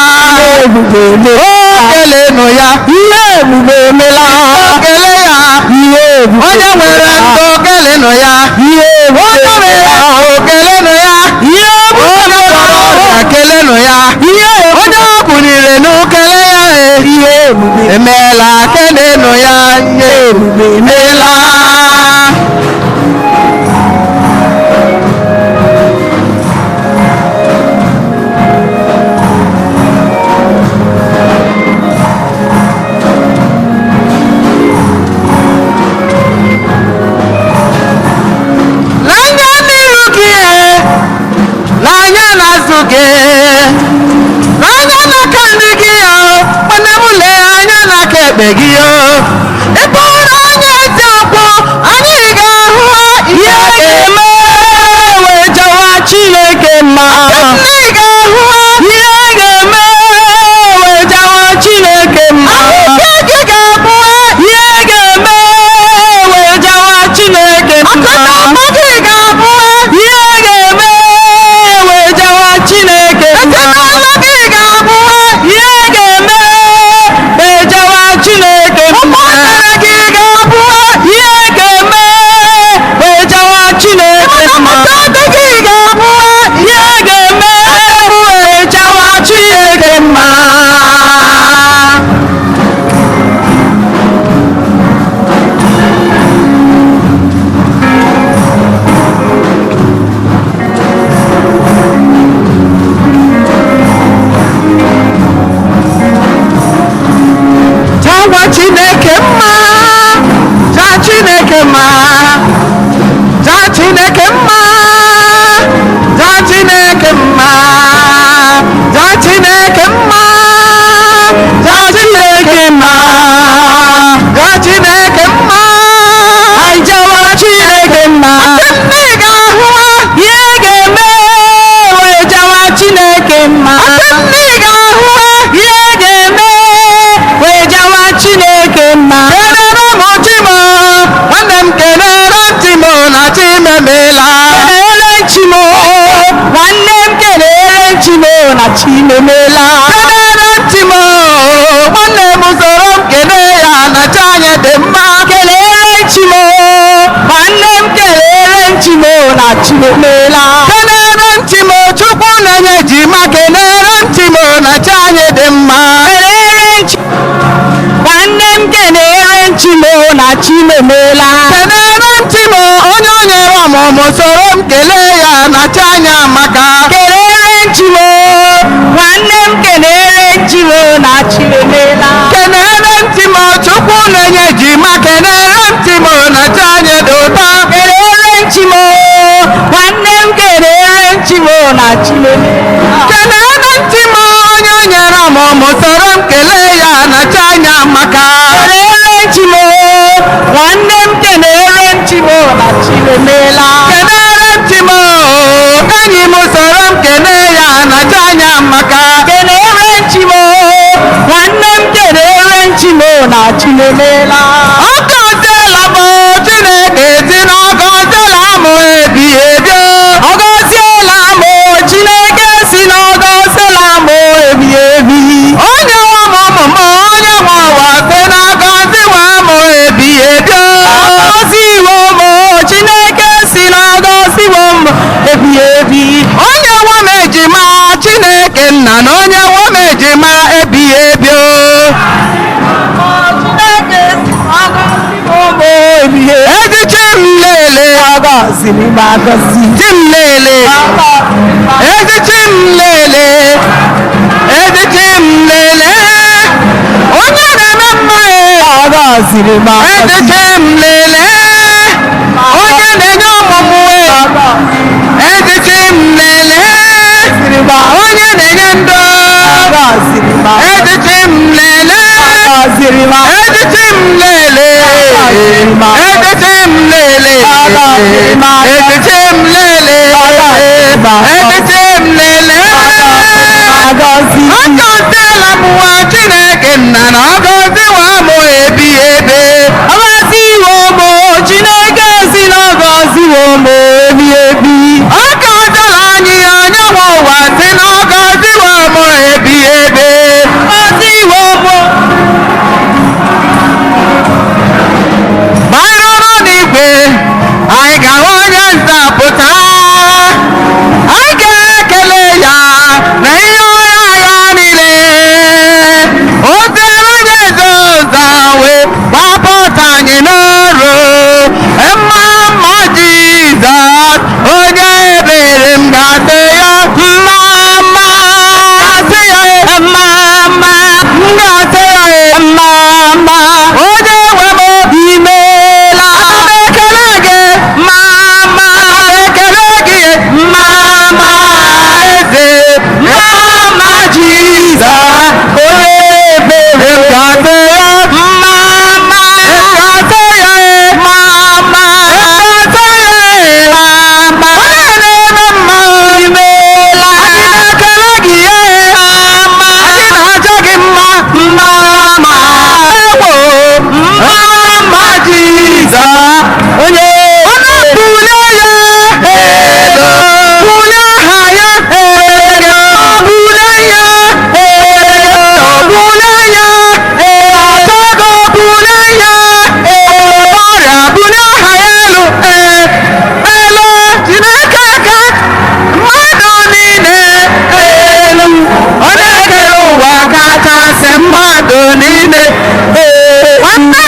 Ebube mela. o kelenụ ya Ihe ebube mela. o kele ya Ihe ebube onye nwere ndụ kelenụ ya Ihe ebube onye nwere mela. ndụ kelenụ ya Ihe ebube onye mela. gwọrọ ọrịa kelenụ ya Ihe onye ọ bunyere nụ kele ya Ihe ebube emeela kelenụ ya nye ebube emeela. N'anya n'iru gị, n'anya n'azụ gị, n'anya n'aka nri gị o, nwanne m lee anya n'aka ekpe gị o. Ị bụrụ onye eziokwu, anyị ga-ahụ ihe ga-eme. mma. Ihe ga-eme wee jawa Chineke mma. Ihe ga-eme wee jawa Chineke mma. Ihe ga-eme wee jawa Chineke mma. Ihe ga-eme wee jawa Chineke mma. Ihe ga-eme wee jawa Chineke mma. Ihe ga-eme wee jawa Chineke mma. Jawa Chineke mma, ja Chineke mma, ja Chineke mma, ja Chineke mma, ja Chineke mma, ja Chineke mma, ja Chineke mma, anyị jawa Chineke mma. Nne ga-ahụ ihe ga-eme wee jawa Chineke mma. Nne ga-ahụ ihe ga-eme wee jawa Chineke mma. Kelere m Chimo, nwanne m kelere m Chimo na Chimemela. Kelere Chimo, nwanne m kelere Chimo na Chimemela. Kelere Chimo, nwanne m soro m kele ya na chi anyị dị mma. Kelere Chimo, nwanne m kelere Chimo na Chimemela. Kelere Chimo, Chukwu na-enye ejima, kelere Chimo na chi anyị dị mma. Kelere Chimo, nwanne m kelere Chimo na Chimemela. Kelere Chimo, onye o nyere ọmụmụ soro m kelee ya na chi anyị amaka. Kelere Chimo, nwanne m kelere Chimo na Chimemela. Kelere Chimo, Chukwu na-enye ejima, kelere Chimo na chi anyị dị ụtọ. Kelere Chimo, nwanne m kelere Chimo na Chimemela. Kelere Chimo, onye o nyere ọmụmụ soro m kelee ya na chi anyị amaka. Kelere Chimo, nwanne m kelere Chimo na Chimemela. Kelere Chimo, enyi m soro m kelee ya na chi anyị amaka. Kelere Chimo, nwanne m kelere Chimo na Chimemela. Ọ gọziela m Chineke si na ọ gọziela m ebighị ebi. Ọ gọziela m Chineke si na ọ gọziela m ebighị ebi. Onye nwe m ụmụ m, onye nwe ụwa si na ọ gọziwa m ebighị ebi. Ọ gọziwo m Chineke si na ọ gọziwo m ebighị ebi. Onye nwe m ejima Chineke nna na onye nwe m ejima ebighị ebi. Ezi chi m lele, chi m lele, ezi chi m lele, ezi chi m lele, onye na-eme mma ezi chi m lele, onye na-enye ọmụmụ ezi chi m lele, onye na-enye ndụ ezi chi m lele, ezi chi m lele, ezi chi m lele, ezi chi m lele, ezi chi m lele. Agọziela m nwa Chineke nna na agọziwa m ebighị ebi. Agọziwo m Chineke si na agọziwo m ebighị ebi. Agọziela anyị onye nwe ụwa si na agọziwa m ebighị ebi. Agọziwo m. Ma anyị ruru n'igwe, anyị ga-ahụ onye nzọpụta. Anyị ga-ekele ya na ihe ọrụ ya niile. O tere onye eze ụzọ.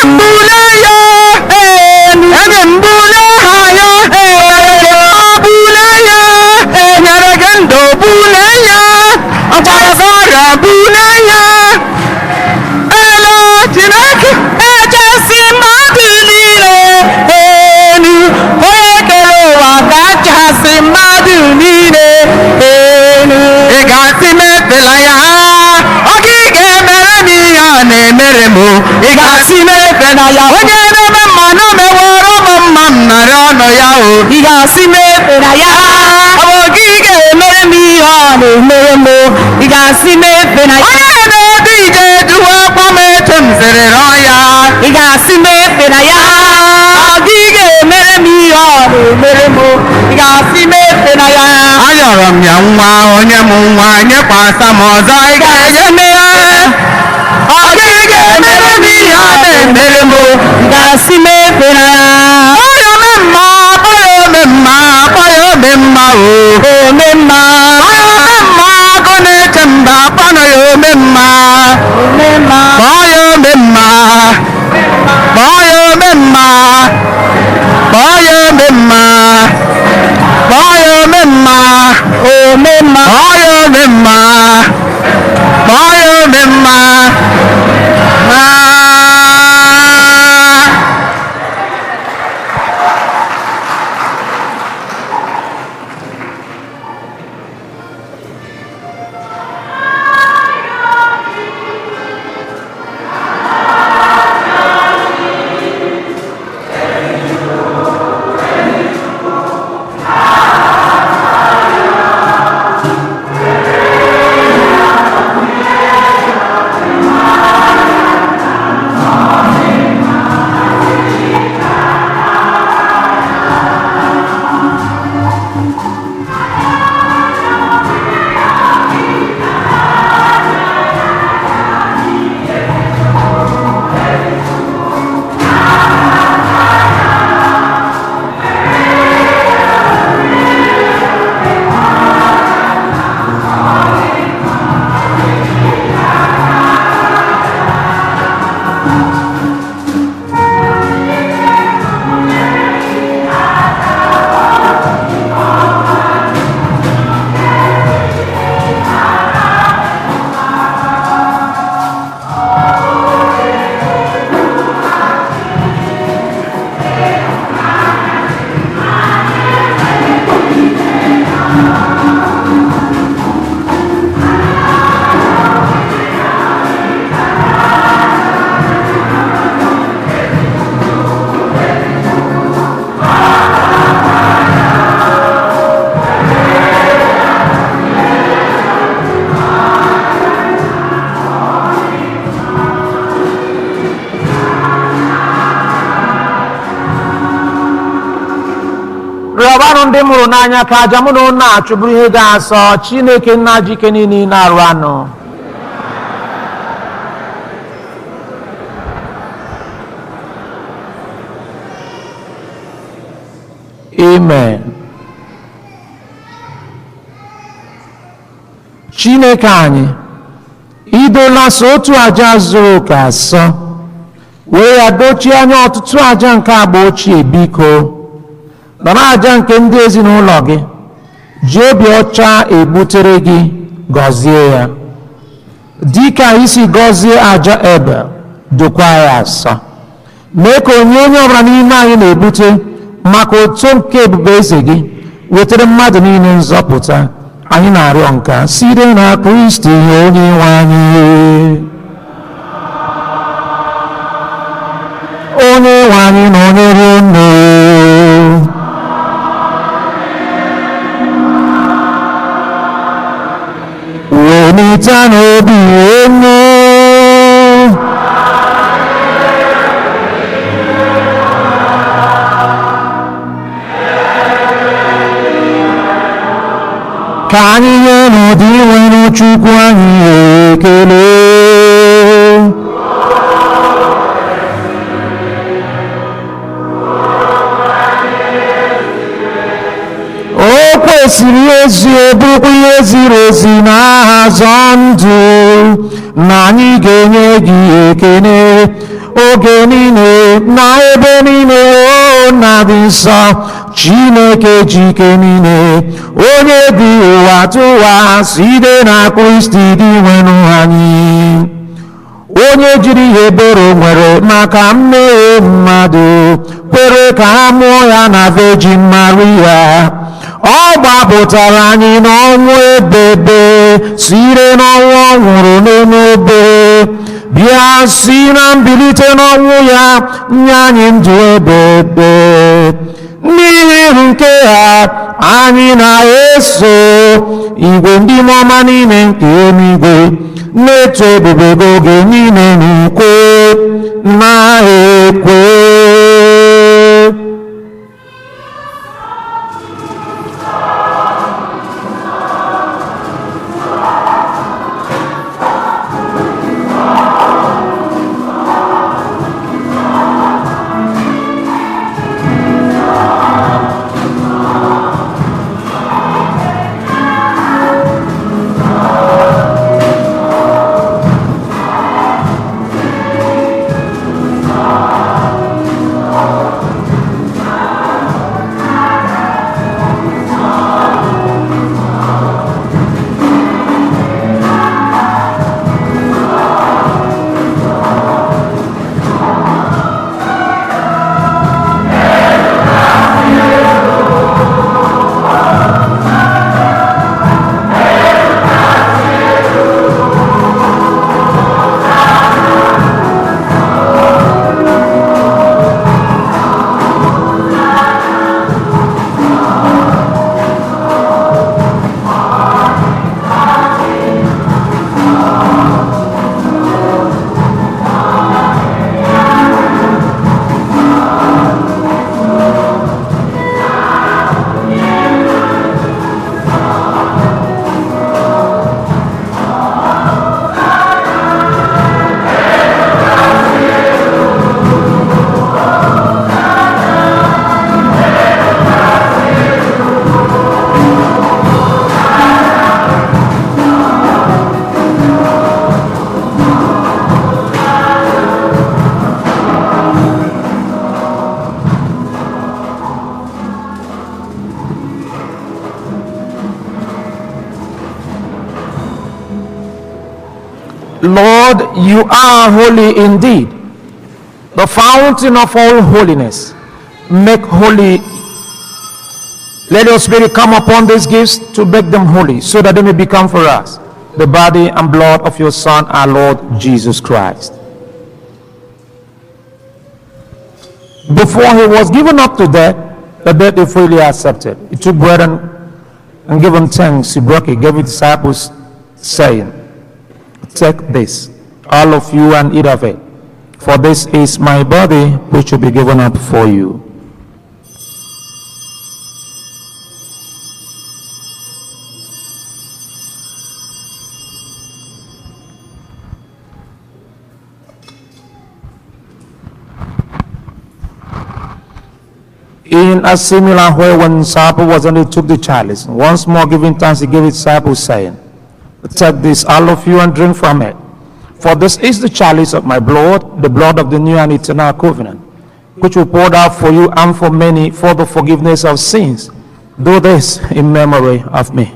Mbule ya elu, ebe mbule ha ya elu, bule ya enyere gị ndụ bule ya, ọgbara ọrịa bule ya. Elu Chineke echesi mmadụ niile elu, onye kere ụwa kachasị mmadụ niile elu. Ị ga-asị m efela ya, ọ gị ga-emere m ihe a na-emere m o. Ị ga-asị m efela ya, onye na-eme mma na o meworo m mma m narị ọnụ ya o. Ị ga-asị m efela ya, ọ bụ gị ga-emere m ihe a na-emere m o. Ị ga-asị m efela ya, onye na-edu ije eduwe akwa m etu m siri rọọ ya. Ị ga-asị m efela ya, ọ gị ga-emere m ihe ọ na-emere m o. Ị ga-asị m efela ya. Ayọrọ m ya nwa onye m nwa nyekwasa m ọzọ. Ị ga-enye m ya, ọ gị ga-emere m ihe ọ na-emere m o. Ị ga-asị m efela ya. Ọya ome mma, ọya ome mma, ọya ome mma o. Ome mma, ọya ome mma, agụ na-eche mba, kpọnọ ya ome mma. Ome mma, kpọọ ya ome mma, kpọọ ya ome mma, kpọọ ya ome mma, kpọọ ya ome mma, ome mma, kpọọ ya ome mma, kpọọ ya ome mma. Ah. Rịọbanụ ndị mụrụ n'anya ka aja mụ na unu na-achụ bụrụ ihe ga-asọ Chineke nna ji ike niile na-arụ anụ. Amen. Chineke anyị, idola sọ otu aja zuru oke asọ, wee ya dochie anya ọtụtụ aja nke agba ochie. Biko nọrọ aja nke ndị ezinụlọ gị ji obi ọcha egbutere gị, gọzie ya dịka isi gọzie aja Ebel, dokwa ya asọ. Mee ka onye onye ọbụla n'ime anyị na-ebute maka oto nke ebube eze gị wetara mmadụ niile nzọpụta. Anyị na-arịọ nka site na Kristi onye nwe anyị. Onye nwe anyị na onye ruo nne. Welite n'obi enu. Ka anyị nye n'ụdị nwere Chukwu anyị ekele. O kwesịrị ezi, bụrụkwa ihe ziri ezi na aha zọ ndụ, na anyị ga-enye gị ekele, oge niile na ebe niile o na-adị nsọ Chineke jike niile onye bi ụwa tụwa site na Kristi dị nwenụ anyị onye jiri ihe ebere nwere maka mmehie mmadụ kwere ka a mụọ ya na Virgin Maria ọ gbapụtara anyị n'ọnwụ ebebe site n'ọnwụ ọ nwụrụ n'elu obe bịa si na mbilite n'ọnwụ ya nye anyị ndụ ebebe n'ihi nke a anyị na-eso igwe ndị mmụọ niile nke eluigwe na-eto ebube gị oge niile n'ukwe na-ekwe. Lord, you are holy indeed, the fountain of all holiness. Make holy. Let your Spirit come upon these gifts to make them holy, so that they may become for us the body and blood of your Son, our Lord Jesus Christ. Before he was given up to death, the death he freely accepted. He took bread and given thanks, he broke it, gave it to disciples, saying, "Take this, all of you, and eat of it, for this is my body, which will be given up for you." In a similar way, when supper was ended, he took the chalice, and once more giving thanks, he gave his disciples, saying, "Take this, all of you, and drink from it. For this is the chalice of my blood, the blood of the new and eternal covenant, which will poured out for you and for many for the forgiveness of sins. Do this in memory of me."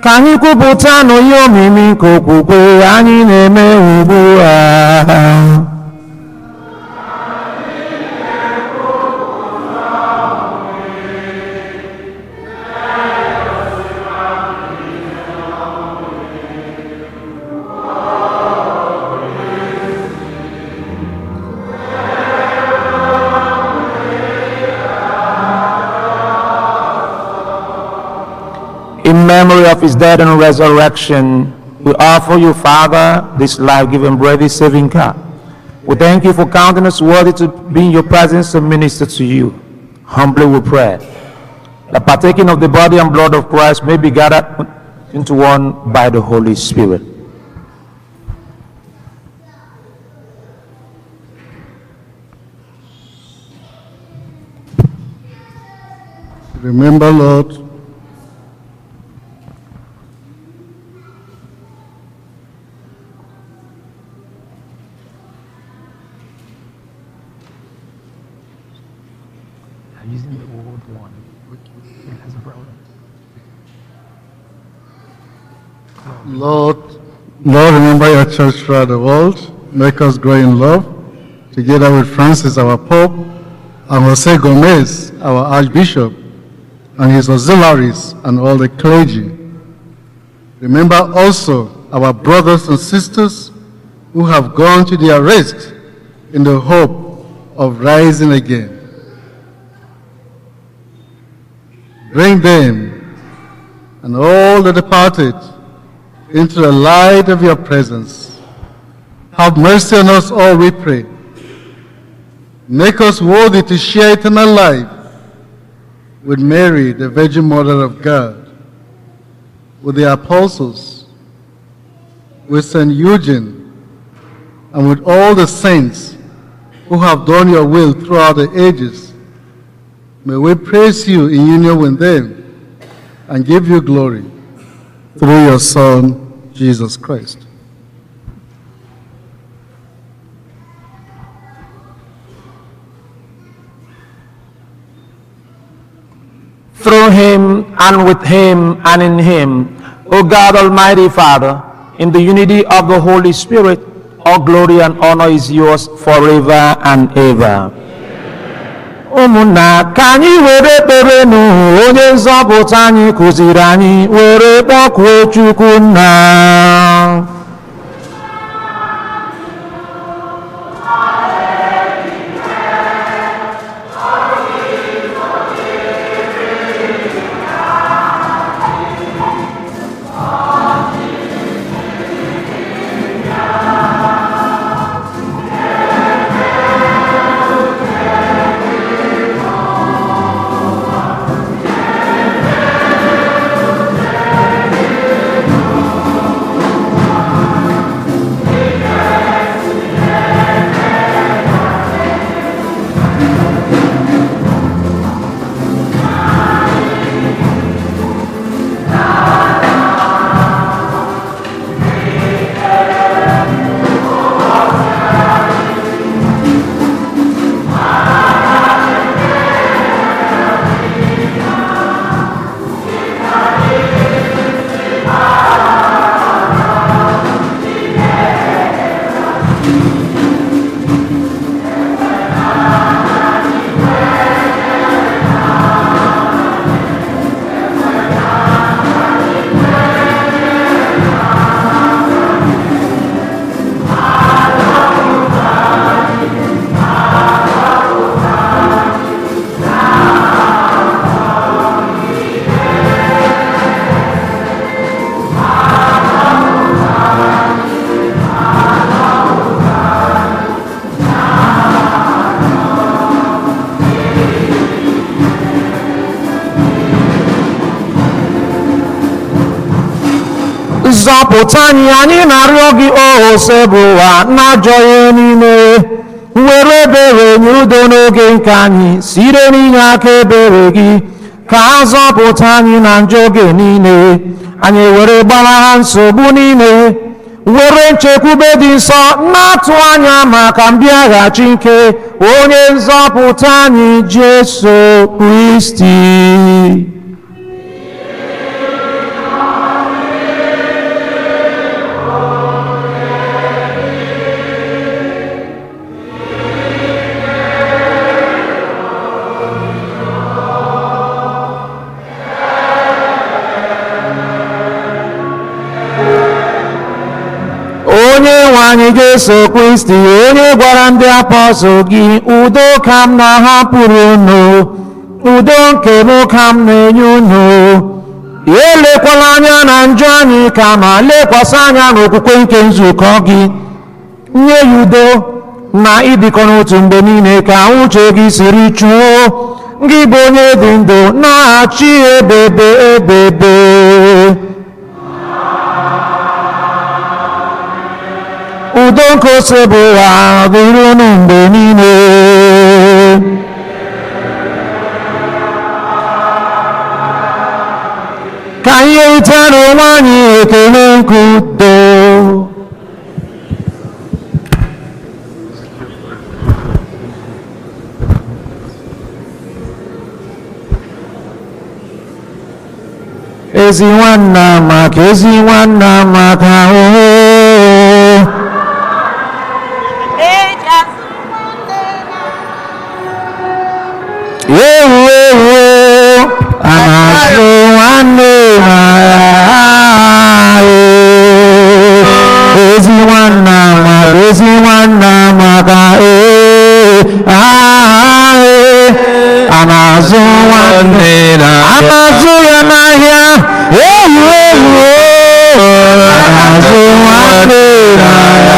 Ka anyị kwupụta n'ihe omimi nke okwukwe anyị na-eme ugbu a. In memory of his death and resurrection, we offer you, Father, this life-giving bread, this saving cup. We thank you for counting us worthy to be in your presence and minister to you. Humbly we pray that partaking of the body and blood of Christ may be gathered into one by the Holy Spirit. Remember, Lord, I'm using the old one. It has a problem. Lord, Lord, remember your church throughout the world. Make us grow in love, together with Francis, our Pope, and Jose Gomez, our Archbishop, and his auxiliaries, and all the clergy. Remember also our brothers and sisters who have gone to their rest in the hope of rising again. Bring them and all the departed into the light of your presence. Have mercy on us all, we pray. Make us worthy to share eternal life with Mary, the Virgin Mother of God, with the apostles, with St. Eugene, and with all the saints who have done your will throughout the ages. May we praise you in union with them and give you glory through your Son, Jesus Christ. Through him, and with him, and in him, O God Almighty Father, in the unity of the Holy Spirit, all glory and honor is yours forever and ever. Ụmụnna, ka anyị were ekpere nụ onye nzọpụta anyị kụziri anyị were kpọkuo Chukwu nna. Zọpụta anyị, anyị na-arịọ gị, O Osebụwa, n'ajọ ihe niile. Were ebere nye udo n'oge nke anyị, site n'inye aka ebere gị, ka a zọpụta anyị na njọ oge niile. Anyị were gbalaha nsogbu niile, were nchekwube dị nsọ na-atụ anya maka mbịaghachi nke onye nzọpụta anyị, Jesu Kristi. Anyị Jesu Kristi, onye gwara ndị apọstụl gị, udo ka m na-ahapụrụ unu, udo nke m ka m na-enye unu. Elekwala anya na njọ anyị, kama lekwasị anya n'okwukwe nke nzukọ gị. Nye ya udo na ịdịkọ n'otu mgbe niile ka uche gị siri chụọ. Gị bụ onye dị ndụ na-achị ebebe ebebe. Udo nke Osebụwa dịrị unu mgbe niile. Ka anyị rite n'onwe anyị ekele nke udo. Ezi nwanna maka ezi nwanna maka ooo. Ewu ewu a na-azụ nwanne n'agha. Ezi nwanna maka ezi nwanna maka ee a na-azụ nwanne a na-azụ ya n'ahịa. Ewu ewu a na-azụ nwanne n'ahịa.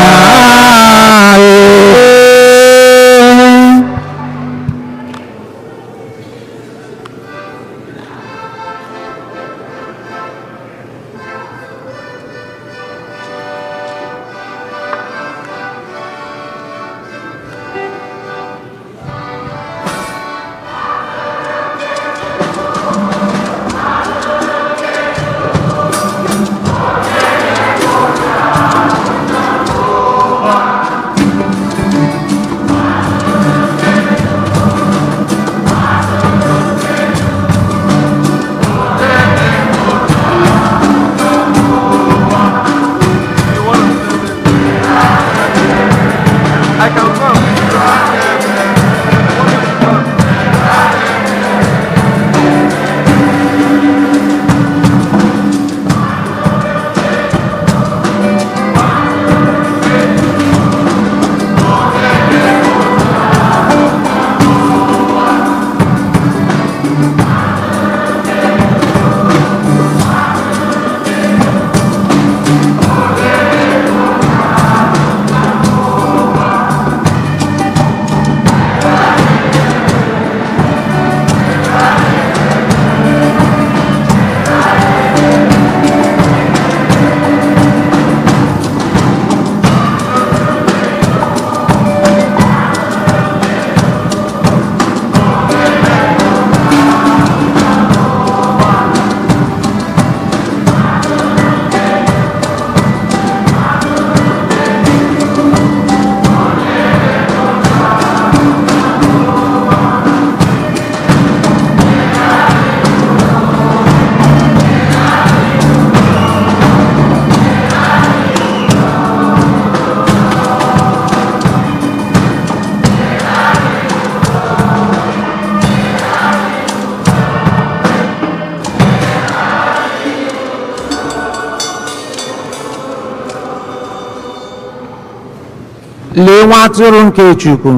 Lee nwa atụrụ nke Chukwu,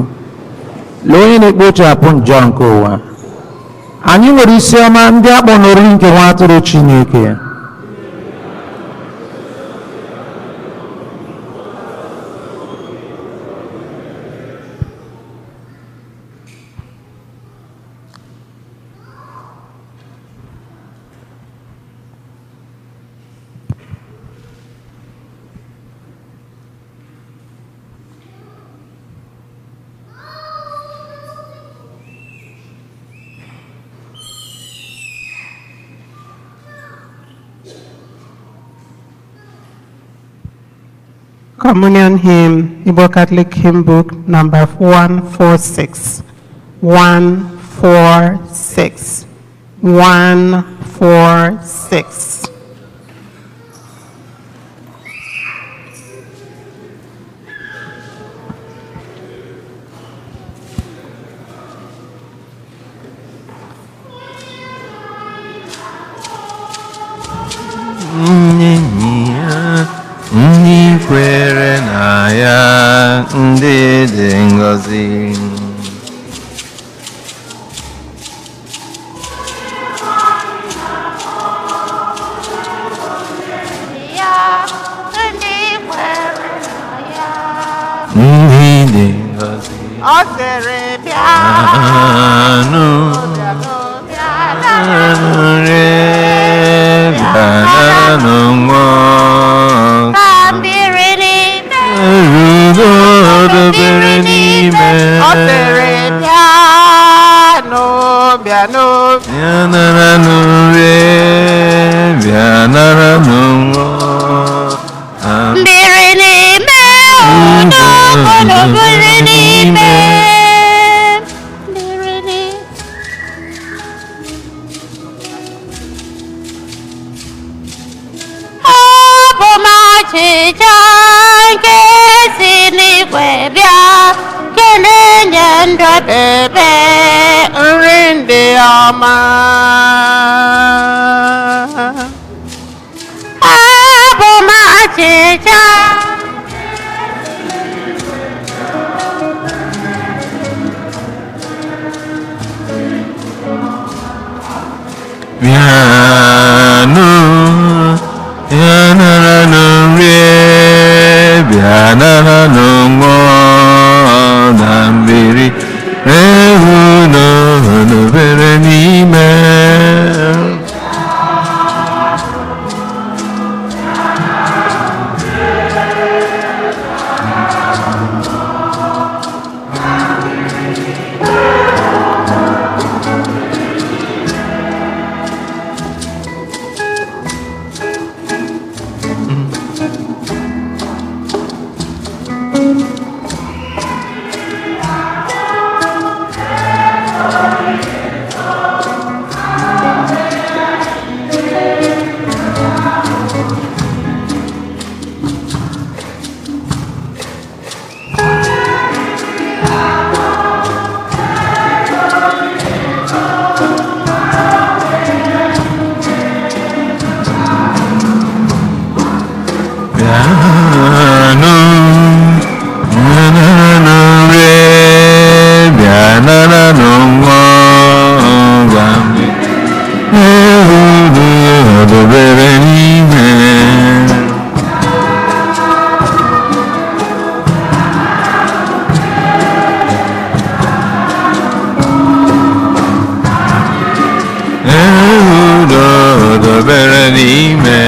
lee onye na-ekpochapụ njọ nke ụwa. Anyị nwere isi ọma ndị akpọ n'oriri nke nwa atụrụ Chineke. Communion Hymn, Igbo Catholic Hymn Book, number 146. 146. 146. Ndị kwere na ya ndị dị ngọzi. Ndị dị ngọzi. Ọ sịrị bịa anụ bịa nanụ ṅụọ. Ọ sịrị bịanụ bịanụ Bịa nara nri, bịa nara ṅụọ. Biri n'ime udo, unu biri n'ime. Biri n'ime. Ọ bụ m achịcha nke si n'igwe bịa, nke na-enye ndụ ebebe. Nri ndị ọma. Ọ bụ m achịcha. Bịanụ, bịa nara nri, bịa nara ṅụọ na mmiri ewu n'obere n'ime. Bịanụ, bịa nara nri, bịa nara ṅụọ na mmiri ewu n'obere n'ime. Ewu n'obere n'ime.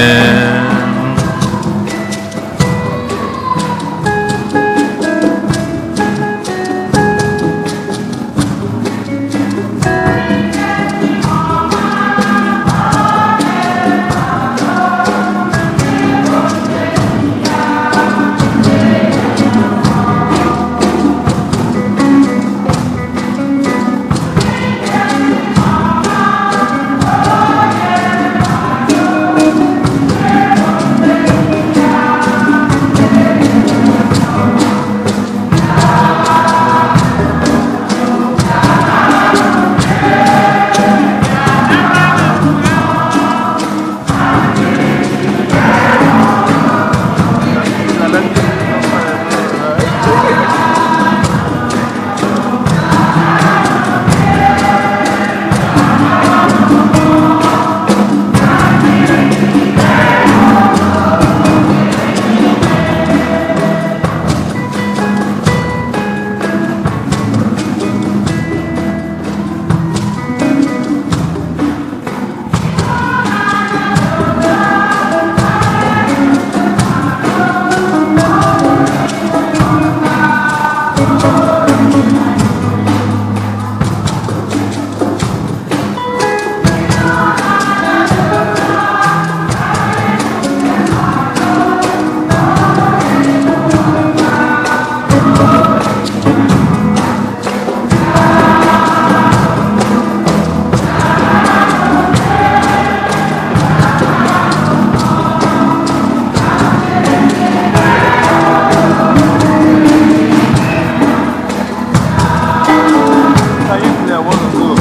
Can you play? I wanna go.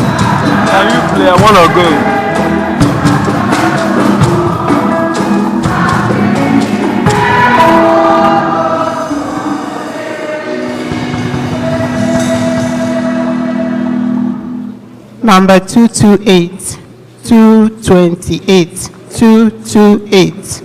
Can you play? I wanna go. Number 228, 228, 228.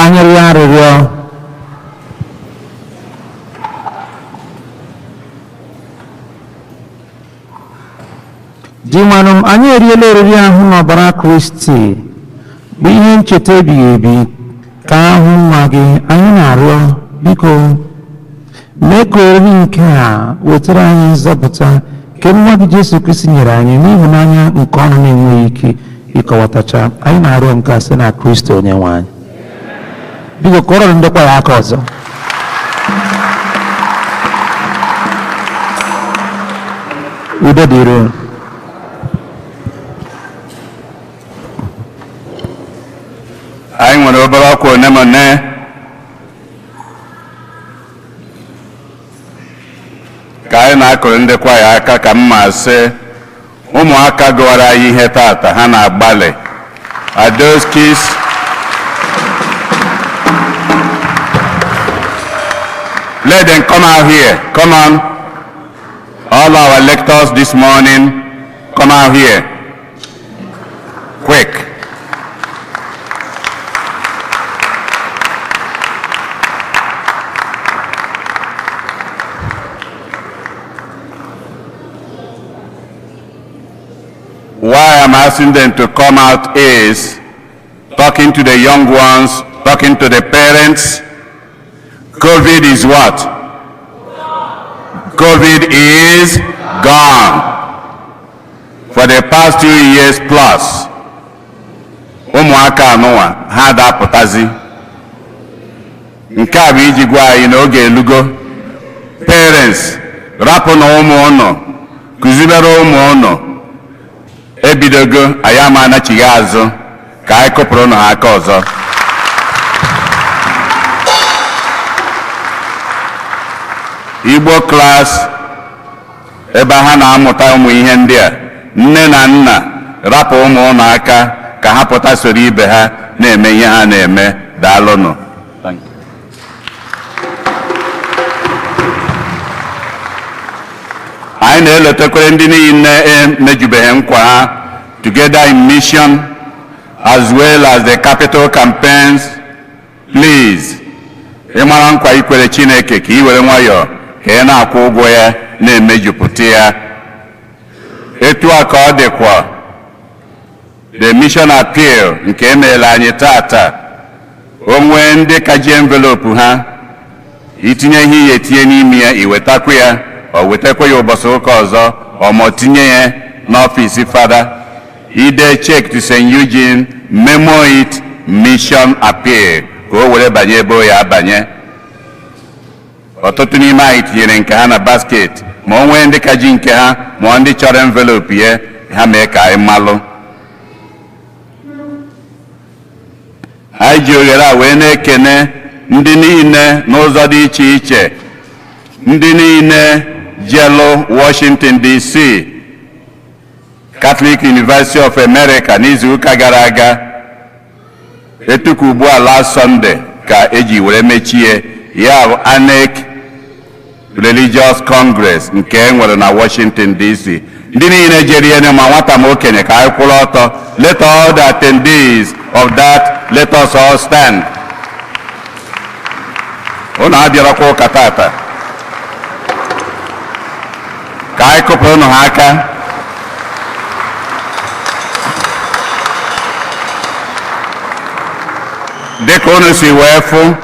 Ka anyị rịọ arịrịọ. Dinwenụ m, anyị eriela oriri ahụ n'ọbara Kristi bụ ihe ncheta ebighị ebi ka ahụ nwa gị. Anyị na-arịọ, biko mee ka oriri nke a wetara anyị nzọpụta nke nwa gị Jesu Kristi nyere anyị n'ịhụnanya nke ọnụ na-enweghị ike ịkọwatacha. Anyị na-arịọ nke a site na Kristi onye nwe anyị. Biko kụọrọ ndị kwaya aka ọzọ. Udo dịrị unu. Anyị nwere obere ọkwa one ma one. Ka anyị na-akụrụ ndị kwaya aka, ka m ma sị ụmụaka gụwara anyị ihe tata, ha na-agbalị. Are those kids? Let them come out here. Come on. All our lectors this morning, come out here. Quick. Why I'm asking them to come out is talking to the young ones, talking to the parents. COVID is what? COVID is gone. For the past 2 years plus, ụmụaka anụnwa ha dapụtazi. Nke a bụ iji gwa anyị na oge elugo. Parents, rapụ na ụmụ ụnụ, kụzibere ụmụ ụnụ. Ebidogo, anyị ama anachighị azụ. Ka anyị kụpụrụ ụnụ ha aka ọzọ. Igbo class, ebe ha na-amụta ụmụ ihe ndị a. Nne na nna, rapụ ụmụ ụnụ aka ka ha pụta soro ibe ha na-eme ihe ha na-eme. Daalụnụ. Thank you. Anyị na-elotekwere ndị niile emejubeghị nkwa ha, Together in Mission as well as the capital campaigns. Please, ịmara nkwa ikwere Chineke, ka ị were nwayọọ ka ị na-akwụ ụgwọ ya, na-emejupụta ya. Etu a ka ọ dịkwa the mission appeal nke emeela anyị tata. O nwee ndị ka ji envelope ha, itinye ihe ya etinye n'ime ya, iwetakwa ya, ọ wetakwa ya ụbọchị ụka ọzọ, ọ ma tinye ya n'ọfịs fada. Ide check to St. Eugene, memo it mission appeal, ka o were banye ebe o ya abanye. Ọtụtụ n'ime anyị tinyere nke ha na basket, ma o nwee ndị ka ji nke ha, ma ndị chọrọ envelope ya, ha mee ka anyị malụ. Anyị ji oghere a wee na-ekene ndị niile n'ụzọ dị iche iche, ndị niile jelu Washington DC, Catholic University of America n'izuụka gara aga. Etuka ugbu a, last Sunday ka eji were mechie ya, bụ ANEC Religious Congress nke e nwere na Washington DC. Ndị niile jere ihe, ma nwata ma okenye, ka anyị kwụrụ ọtọ. Let all the attendees of that, let us all stand. Unu abịarakwa ụka tata, ka anyị kụpụrụ unu ha aka. Dịka unu si wee fụ,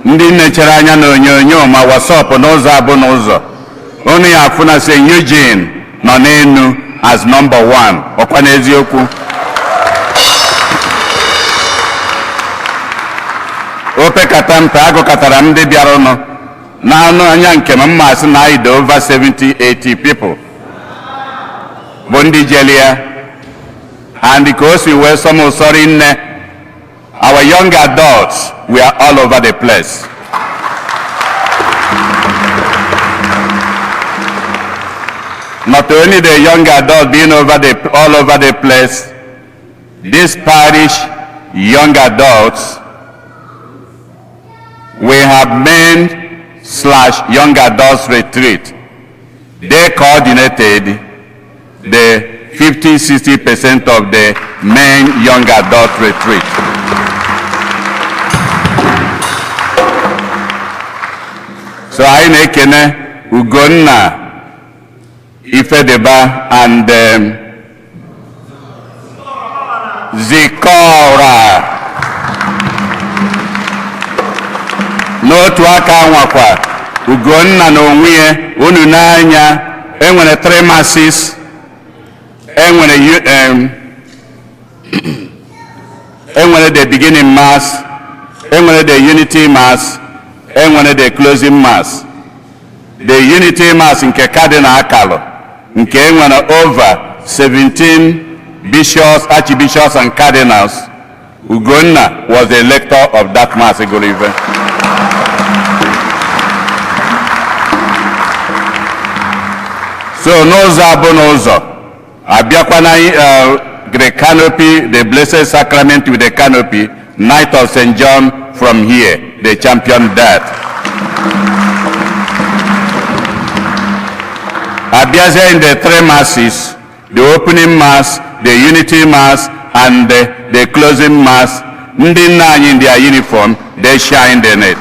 ndị nechere anya na onyonyo ma WhatsApp n'ụzọ abụ n'ụzọ unu ya afụ na St. Eugene nọ n'enu as number one. Ọkwa n'eziokwu, o pekata mpe, agụkọtara m ndị bịara ụnụ n'anụ anya nke m, mma asị na anyị dị over 70 80 people bụ ndị jeli ya. And ka o si wee sọ m ụsọrọ nne, our young adults, we are all over the place. Not only the young adults being all over the place, this parish young adults, we have men/young adults retreat. They coordinated the 50-60% of the men young adult retreat. So anyị na-ekene Ugonna Ifedeba and Zikora. N'otu aka nwakwa Ugonna na onwe ya, unu n'anya enwere three masses, enwere the beginning mass, enwere the unity mass, enwere the closing mass. The unity mass nke Cardinal Akalo, nke enwere over 17 bishops, archbishops and cardinals. Ugonna was the lector of that mass. Igolive. So n'ụzọ abụ n'ụzọ abịakwa na the canopy, the Blessed Sacrament with the canopy, Knight of St. John from here, they championed that. Abịazie in the three masses, the opening mass, the unity mass, and the closing mass, ndị nna anyị in their uniform, they shined in it.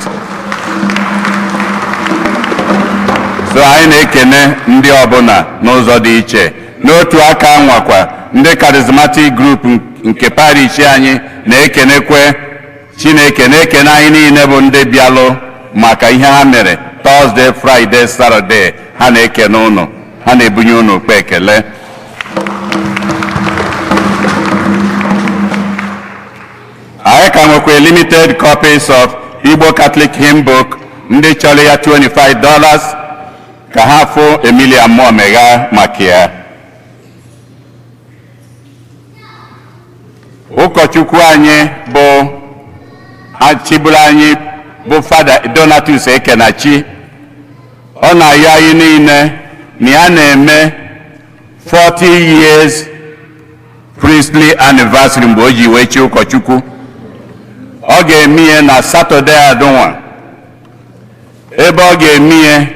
So anyị na-ekene ndị ọbụla n'ụzọ dị iche. N'otu aka nwakwa ndị charismatic group nke parish anyị na-ekenekwe Chineke, na-ekene anyị niile bụ ndị bịalụ maka ihe ha mere Thursday, Friday, Saturday. Ha na-ekene ụnụ, ha na-ebunye ụnụ ukpe ekele. Anyị ka nwekwa limited copies of Igbo Catholic Hymn Book. Ndị chọrọ ya, $25, ka ha fụ Emilia Muomegha maka ya. Ụkọchukwu anyị bụ achịburu anyị bụ Fada Donatus Ekenachi, ọ na-ayọ anyị niile na ya na-eme 40 years priestly anniversary mgbe o ji wee chi ụkọchukwu. Ọ ga-eme ihe na Satọde adụnwa. Ebe ọ ga-eme ihe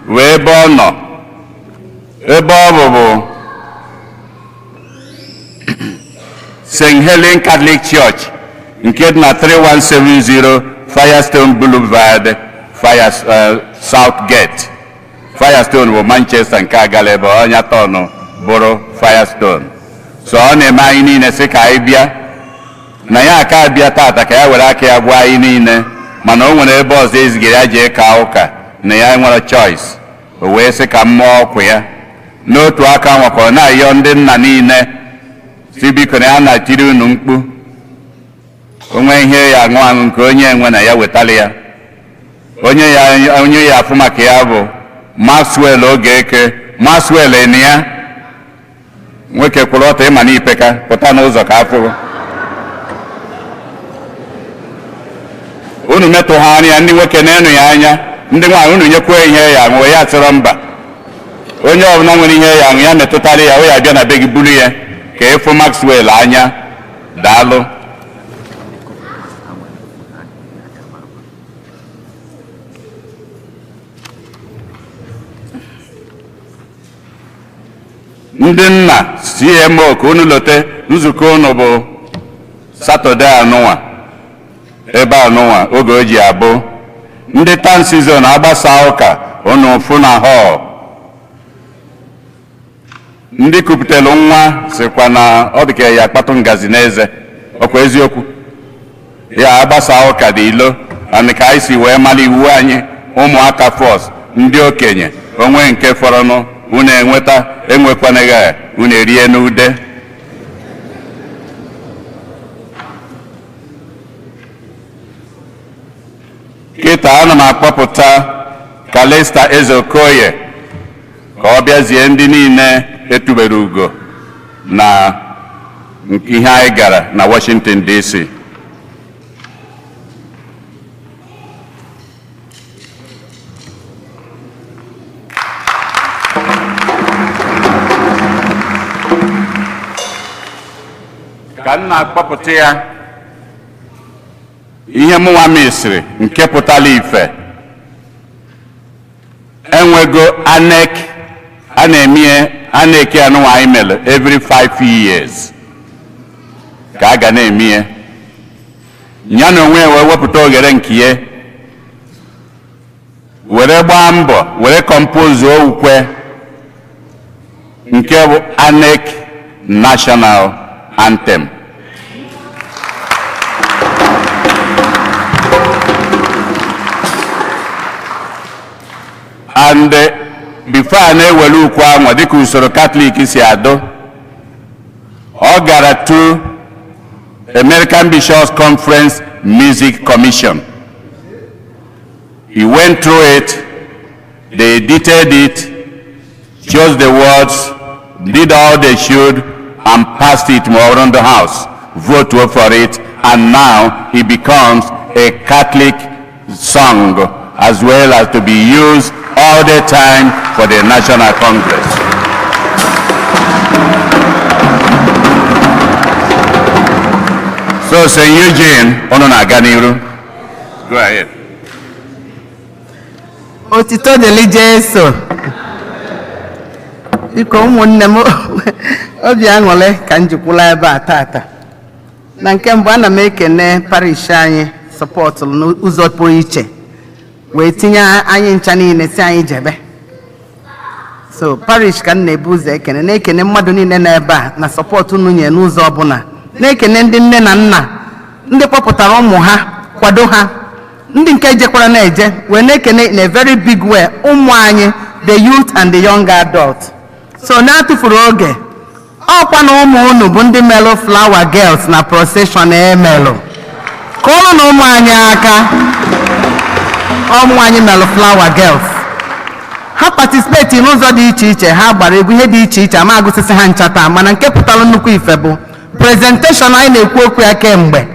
wee ebe ọ nọ, ebe ọ bụ St. Helen Catholic Church nke dị na 3170 Firestone Boulevard, Fire, South Gate. Firestone bụ Manchester nke agala ebe ọnya tọnụ bụrụ Firestone. So ọ na-eme anyị niile sị ka anyị bịa na ya aka abịa tata ka ya were aka ya gwa anyị niile, mana o nwere ebe ọzọ ezigara ya jee ka ụka na ya nwere choice, o wee sị ka mmụọ ọkụ ya. N'otu aka nwakọrọ na-ayọ ndị nna niile si biko na ya na-etiri unu mkpu, onwe ihe ya aṅụ aṅụ nke onye enwe na ya wetara ya. Onye ya afụ maka ya bụ Maxwell Ogeke. Maxwell eni ya nwoke kwụrụ ọtọ ịma n'ipeka pụta n'ụzọ ka afụrụ unu metụ ha anya. Ndị nwoke na-enu ya anya, ndị nwaanyị unu nyekwa ihe ya aṅụ, ya sịrọ mba. Onye ọbụla nwere ihe ya aṅụ ya metụtara ya, o ya bịa na be gị buru ya ka ịfụ Maxwell anya. Daalụ. Ndị nna CMO, ka unu lote nzukọ unu bụ Satọde anụnwa ebe anụnwa oge o ji abụ. Ndị tan season agbasa ụka unu fụ na hall. Ndị kupụtara nwa sịkwa na ọ dị ka ya akpatụ ngazi n'eze, ọkwa eziokwu ya agbasa ụka dị ilo. And ka anyị si wee mara iwu anyị, ụmụaka fọs, ndị okenye onwe nke fọrọnụ unu enweta, enwekwanaghị unu erie n'ude. Kịta ana m akpọpụta Kalista Ezeokoye ka ọ bịazie ndị niile etubere ugo na ihe anyị gara na Washington DC. Ka m na-akpọpụta ya, ihe mụnwa mesịrị nke pụtara ife enwego anek a na-eme aneke anụnwa anyị mere every 5 years ka a ga na-eme ya. Ya na onwe ya wee wepụta oghere nke ya Were gbaa mbọ were compose ukwe nke bụ ANEC National Anthem. And before a na-ewere ukwe ahụ, dịka usoro Katọlik si adụ, ọ gara to American Bishops Conference Music Commission. He went through it, they edited it, chose the words, did all they should, and passed it more on the house, vote for it, and now it becomes a Catholic song as well as to be used all the time for the National Congress. So, St. Eugene, unu na-aga n'iru. Go ahead. Otito dịrị Jesu. Biko ụmụnne m, obi aṅụrị ka m jikwula ebe a tata. Na nke mbụ, ana m ekene parish anyị sọpọtụrụ n'ụzọ pụrụ iche wee tinye anyị ncha niile si anyị jebe. So parish ka m na-ebu ụzọ ekene, na-ekene mmadụ niile nọ ebe a na sọpọtụ unu nye n'ụzọ ọbụla, na-ekene ndị nne na nna ndị kpọpụtara ụmụ ha kwado ha, ndị nke jekwara na-eje, wee na-ekene in a very big way ụmụ anyị, the youth and the young adult. So na-atụfuru oge, ọkwa na ụmụ unu bụ ndị melụ flower girls na procession emelụ. Kụọrọ na ụmụ anyị aka. Ụmụ anyị melụ flower girls, ha participate n'ụzọ dị iche iche, ha gbara egwu ihe dị iche iche, ama agụsịsị ha ncha taa, mana nke pụtara nnukwu ife bụ presentation anyị na-ekwu okwu ya kemgbe.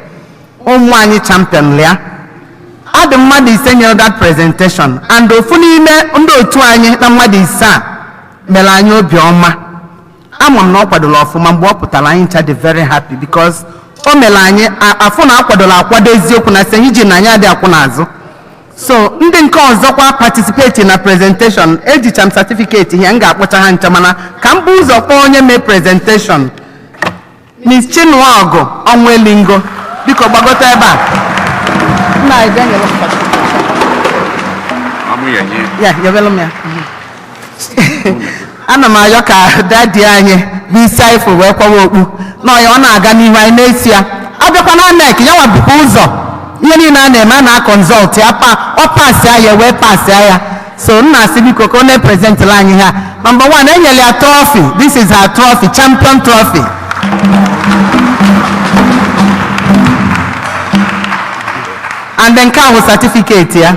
Ụmụ anyị champion ya. Adị mmadụ 5 nyere that presentation, and ofu n'ime ndị otu anyị na mmadụ 5 a mere anyị obiọma. Ama m na ọ kwadoro ọfụma. Mgbe ọ pụtara, anyị ncha dị very happy because o mere anyị afụ na akwadola akwado eziokwu na St. Eugene na anyị adịghị akwụ n'azụ. So ndị nke ọzọkwa participate na presentation, ejicha m certificate ihe m ga-akpọcha ha ncha, mana ka m bụ ụzọ kpọọ onye mee presentation, Miss Chinua Ọgụ Ọnwa Elingo, biko gbagote ebe a. Nna anyị, bịa nyere m certificate. Ya nyebelu m ya. Ana m ayọ ka daddy anyị bụ isi anyị fụ wee kwawa okpu na ọya ọ na-aga n'ihu anyị na-esi ya abịakwa na ANEC ya nwa bụkwa ụzọ ihe niile a na-eme, a na-aconsult ya, pa ọ pasịa ya wee pasịa ya. So nna asị, biko, ka ọ na-epresentịla anyị ha. Number one, enyere ya trophy. This is her trophy, champion trophy. And then nke ahụ certificate ya.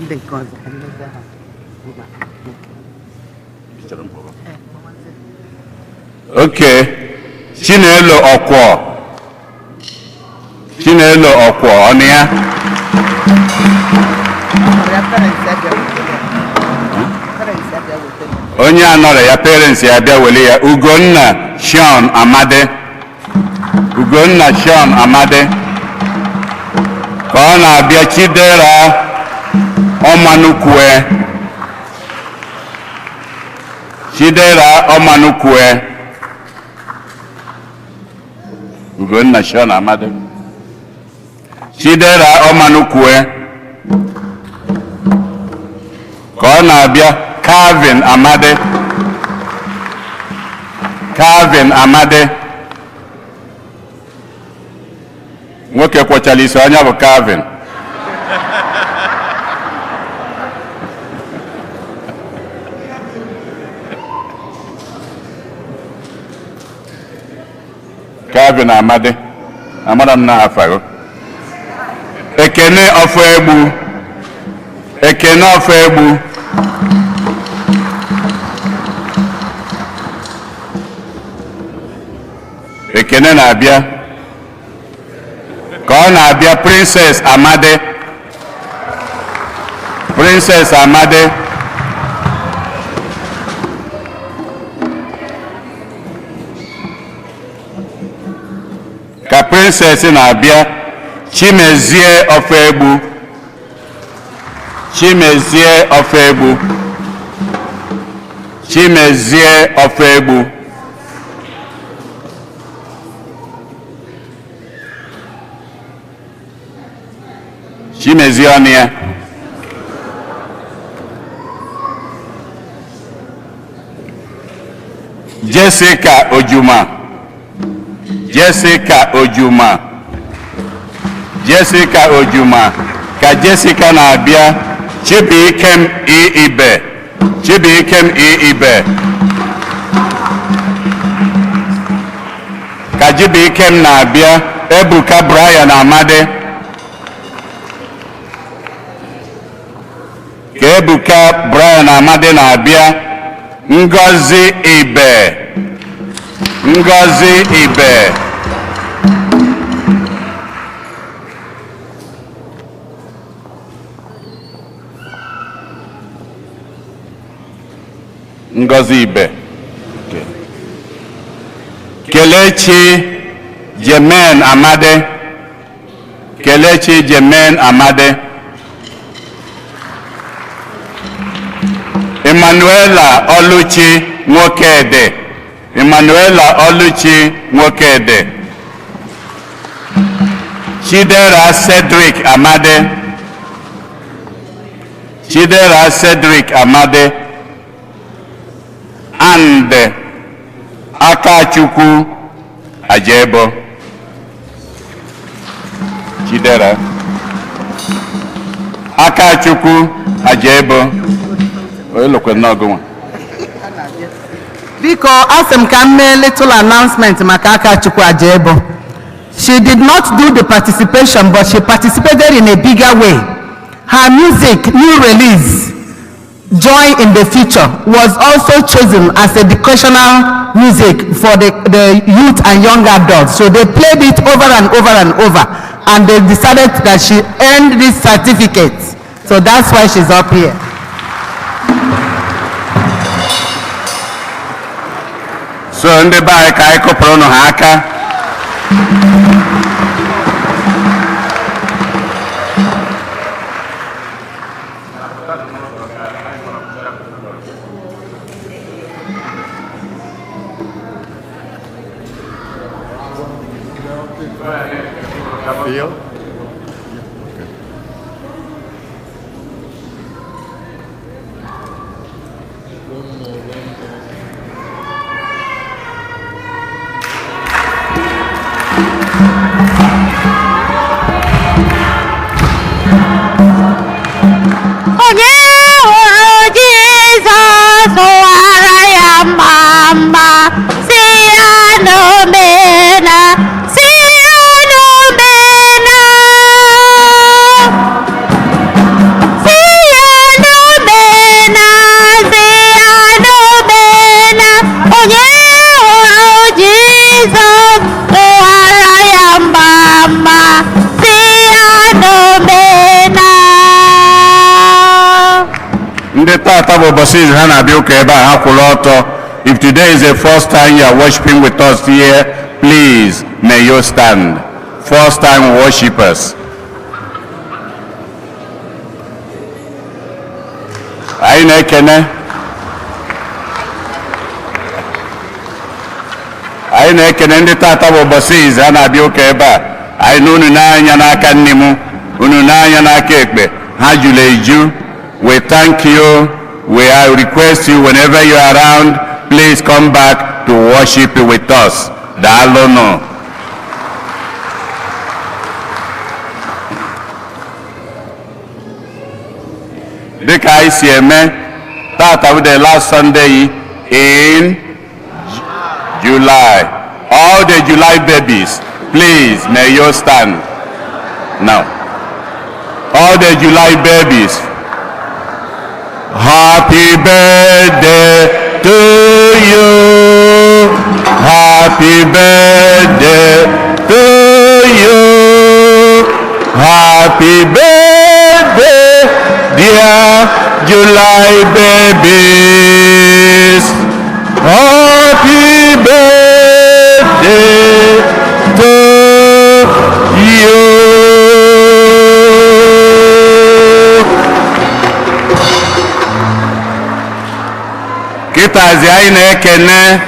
Ndị nke ọzọ ka ndị ọzọ ha. Okay. Chinelo Ọkwọ. Chinelo Ọkwọ, ọ ya? Ya parents ya bịa wetara ya. Parents ya bịa wetara ya. Onye anọrọ ya, parents ya bịa wele ya. Ugonna Sean Amadi. Ugonna Sean Amadi. Ka ọ na-abịa, Chidera Ọmanukwe. Chidera Ọmanukwe. Ugonna Sean Amadi. Chidera Ọmanukwe. Ka ọ na-abịa, Calvin Amadi. Calvin Amadi. Nwoke kwọchara isi, onye bụ Calvin. Calvin Amadi. Amara m na afago. Ekene Ọfọ Egbu. Ekene Ọfọ Egbu. Ekene na-abịa. Ka ọ na-abịa, Princess Amadi. Princess Amadi. Ka Princess na-abịa, Chimezie Ọfọ Egbu. Chimezie Ofegbu. Chimezie Ofegbu. Chimezie ọnụ ya. Jessica Ojuma. Jessica Ojuma. Jessica Ojuma. Ka Jessica na-abịa, Chibuikem E. Ibe. Chibuikem E. Ibe. Ka Chibuikem na-abịa, Ebuka Brian Amadi. Ka Ebuka Brian Amadi na-abịa, Ngozi Ibe. Ngozi Ibe. Ngozi Ibe. Okay. Kelechi Jemen Amade. Kelechi Jemen Amade. Emanuela Oluchi Nwokede. Emanuela Oluchi Nwokede. Chidera Cedric Amade. Chidera Cedric Amade. And Akachukwu Ajebo. Chidera Akachukwu Ajebo. Biko, asị m ka m mee little announcement maka Akachukwu Ajebo. She did not do the participation, but she participated in a bigger way. Her music, new release, Joy in the Future, was also chosen as educational music for the youth and young adults. So they played it over and over and over, and they decided that she earned this certificate. So that's why she's up here. So ndị be anyị ka anyị kụpụrụ ụnụ ha aka. Onye hụrụ Jizọs wara ya mma mma, si ya n'omena, si ya n'omena, si ya n'omena, si ya n'omena. Onye hụrụ Jizọs wara ya mma mma, si ya n'omena. Ndị tata bụ ụbọchị izu ha na-abịa ụka ebe a, ha kwụrụ ọtọ. If today is the first time you are worshiping with us here, please may you stand. First time worshipers. Anyị na-ekene. Anyị na-ekene ndị tata bụ ụbọchị izu ha na-abịa ụka ebe a. Anyị na unu n'anya n'aka nne m, unu n'anya n'aka ekpe, ha jụrụ eju. We thank you. We request you whenever you are around, please come back to worship with us. Daalụnụ. Dịka anyị si eme, tata bụ the last Sunday in July. All the July babies, please may you stand now. All the July babies. Happy birthday to you. Happy birthday to you. Happy birthday, dear July babies. Happy birthday to you. Kịtazi, anyị na-ekene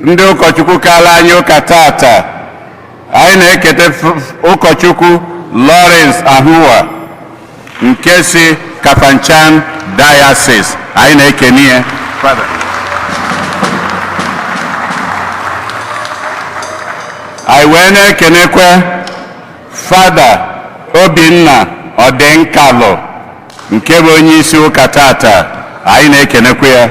ndị ụkọchukwu kala anyị ụka tata. Anyị na-ekete ụkọchukwu Lawrence Ahuwa nke si Kafanchan Diocese. Anyị na-ekene ya. Father. Anyị wee na-ekenekwe Fada Obinna Ọdịnkalụ nke bụ onye isi ụka tata. Anyị na-ekenekwe ya.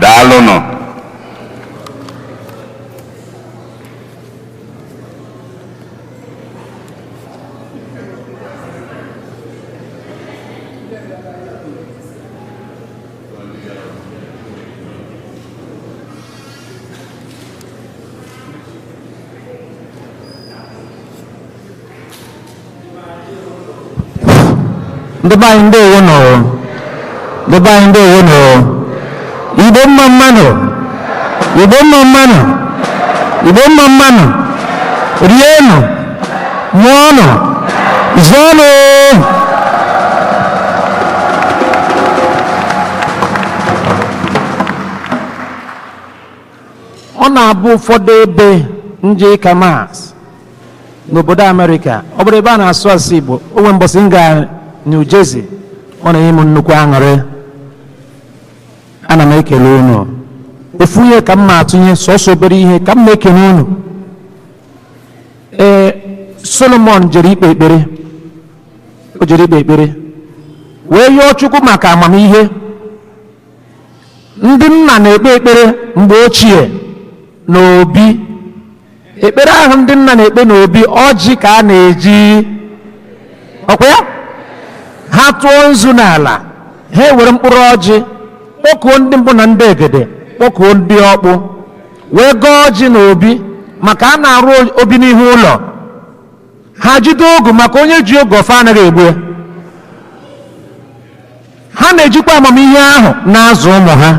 Daalụnụ. Ndị be anyị, ndewo nọ. Ndị be anyị, ndewo nọ. Igbo mma mmanụ, Igbo mma mmanụ, Igbo mma mmanụ. Rienụ, mụọnụ, zụọnụ. Ọ na-abụ ụfọdụ ebe nje ịka mass n'obodo Amerịka, ọ bụrụ ebe a na-asụ asụsụ Igbo, o nwere mbọsị m gara New Jersey, ọ na-enye m nnukwu aṅụrị. Ana m ekele unu. Ofu ihe ka m ma atụnye, sọsọ obere ihe ka m na-ekele unu. Ee, Solomon jere ikpe ekpere. O jere ikpe ekpere wee yọọ Chukwu maka amamihe. Ndị nna na-ekpe ekpere mgbe ochie n'obi. Ekpere ahụ ndị nna na-ekpe n'obi, ọjị ka a na-eji ọkwa ya. Ha tụọ nzu n'ala, ha ewere mkpụrụ ọjị kpọkuo ndị mbụ na ndị egede, kpọkuo ndị ọkpụ, wee gọọ ọjị n'obi, maka a na-arụ obi n'ihu ụlọ. Ha jide ogu, maka onye ji ogu ọfọ anaghị egbu ya. Ha na-ejikwa amamihe ahụ na-azụ ụmụ ha.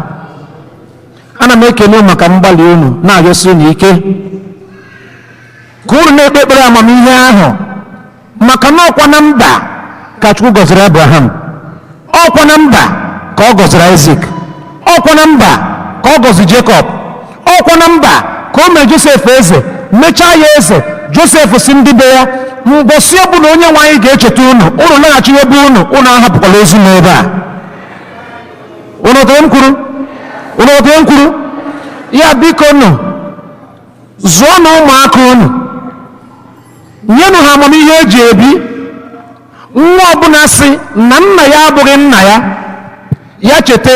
Ana m ekele maka mgbalị unu, na-ayọsi unu ike ka unu na-ekpe ekpere amamihe ahụ, maka na ọkwa na mba ka Chukwu gọziri Abraham, ọkwa na mba ka ọ gọziri Isaac, ọkwa na mba ka ọ gọziri Jacob, ọkwa na mba ka o mere Josef eze. Mechaa ya eze, Josef si ndị be ya, mbọsị ọbụla onye nwe anyị ga-echeta unu, unu laghachi ebe unu, unu ahapụkwala ozu m ebe a. Unu otu m kwuru? Unu otu m kwuru ya? Biko nụ, zụọ na ụmụaka unu, nyenụ ha amamihe eji ebi. Nwa ọbụla sị na nna ya abụghị nna ya, ya cheta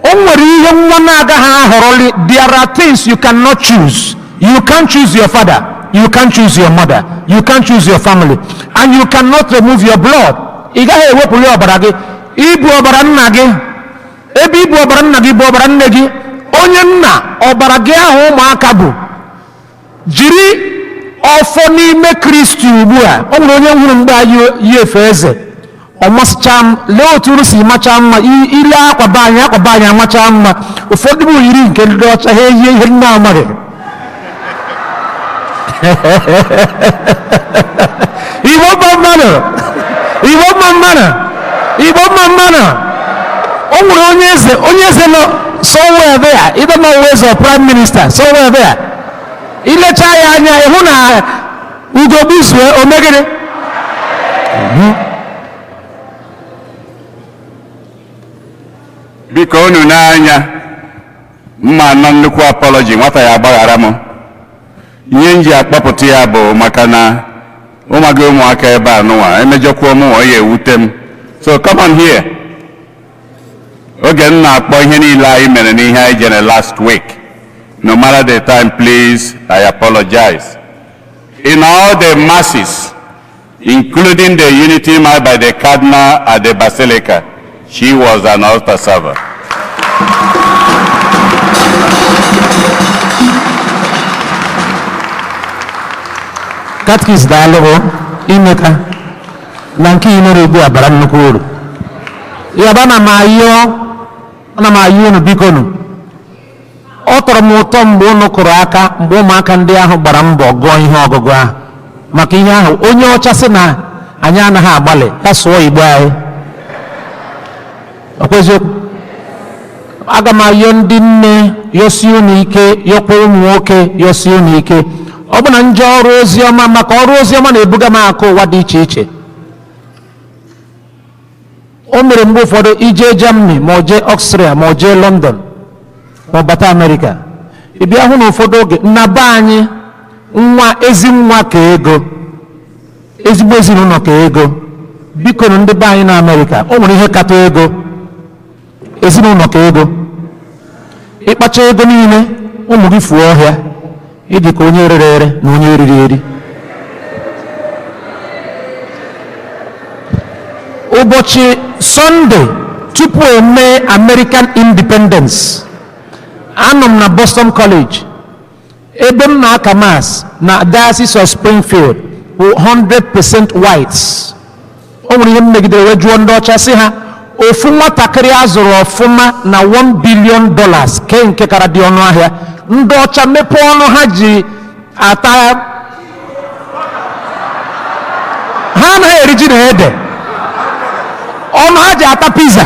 o nwere ihe nwa na-agaghị ahọrọli. There are things you cannot choose. You can't choose your father, you can't choose your mother, you can't choose your family, and you cannot remove your blood. Ị gaghị ewepụli ọbara gị. Ibu ọbara nna gị, ebe ibu ọbara nna gị bụ ọbara nne gị, onye nna ọbara gị ahụ ụmụaka bụ jiri ọfọ n'ime Kristi. Ugbu a, o nwere onye hụrụ mgbe anyị yi efe eze, ọ masịcha m. Lee otu unu si macha mma. Ile akwa be anyị, akwa be anyị amacha mma. Ụfọdụ bụ yiri nke ndị ọcha, ha eyie ihe nne amaghị. Igbo mma mmadụ, Igbo mma mmadụ, Igbo mma mmadụ. O nwere onye eze, onye eze nọ somewhere there, either na eze or prime minister somewhere there. Ilecha ya anya, ịhụ na ugo gbuzue omegịrị. Biko, unu n'anya mma nọ nnukwu apology. Nwata ya agbaghara m. Ihe m ji akpọpụta ya bụ maka na ụmụaka, ụmụaka ebe a nụnwa emejọkwuo m, ọ ya ewute m. So come on here. Oge m na-akpọ ihe niile anyị mere n'ihe anyị jere last week, no matter the time, please, I apologize. In all the masses, including the unity mass by the cardinal at the basilica, she was an altar server. Catechist, daalụ imeka na nke ị mere ugbu a bara nnukwu uru. Ya bụ, ana m ayọ unu, biko nụ. Ọ tọrọ m ụtọ mgbe unu kụrụ aka mgbe ụmụaka ndị ahụ gbara mbọ gụọ ihe ọgụgụ ahụ, maka ihe ahụ onye ọcha sị na Anyị anaghị agbalị ya sụọ Igbo anyị. Ọkwa eziokwu? Aga m ayọ ndị nne yọsie unu ike, yọkwa ụmụ nwoke yọsie unu ike. Ọ bụ na nje ọrụ oziọma, maka ọrụ oziọma na-ebuga m akụ ụwa dị iche iche. O mere mgbe ụfọdụ ije Germany ma ọ jee Austria ma ọ jee London ma ọ bata Amerịka, ị bịa hụ na ụfọdụ oge na be anyị nwa ezi nwa ka ego, ezigbo ezinụlọ ka ego. Biko nụ ndị be anyị na Amerịka, o nwere ihe kata ego, ezinụlọ ka ego. Ịkpacha ego niile ụmụ gị fuo ọhịa, ịdị ka onye rere ere na onye riri eri. Ụbọchị Sọnde tupu emee American Independence, anọ m na Boston College ebe m na-aka mass na Diocese of Springfield bụ 100% whites. O nwere ihe m megidere wee jụọ ndị ọcha sị ha, ofu nwatakịrị a zụrụ ọfụma na $1 billion ke nke kara dị ọnụ ahịa. Ndị ọcha mepee ọnụ ha ji ata, ha anaghị eri ji na ede, ọnụ ha ji ata pizza.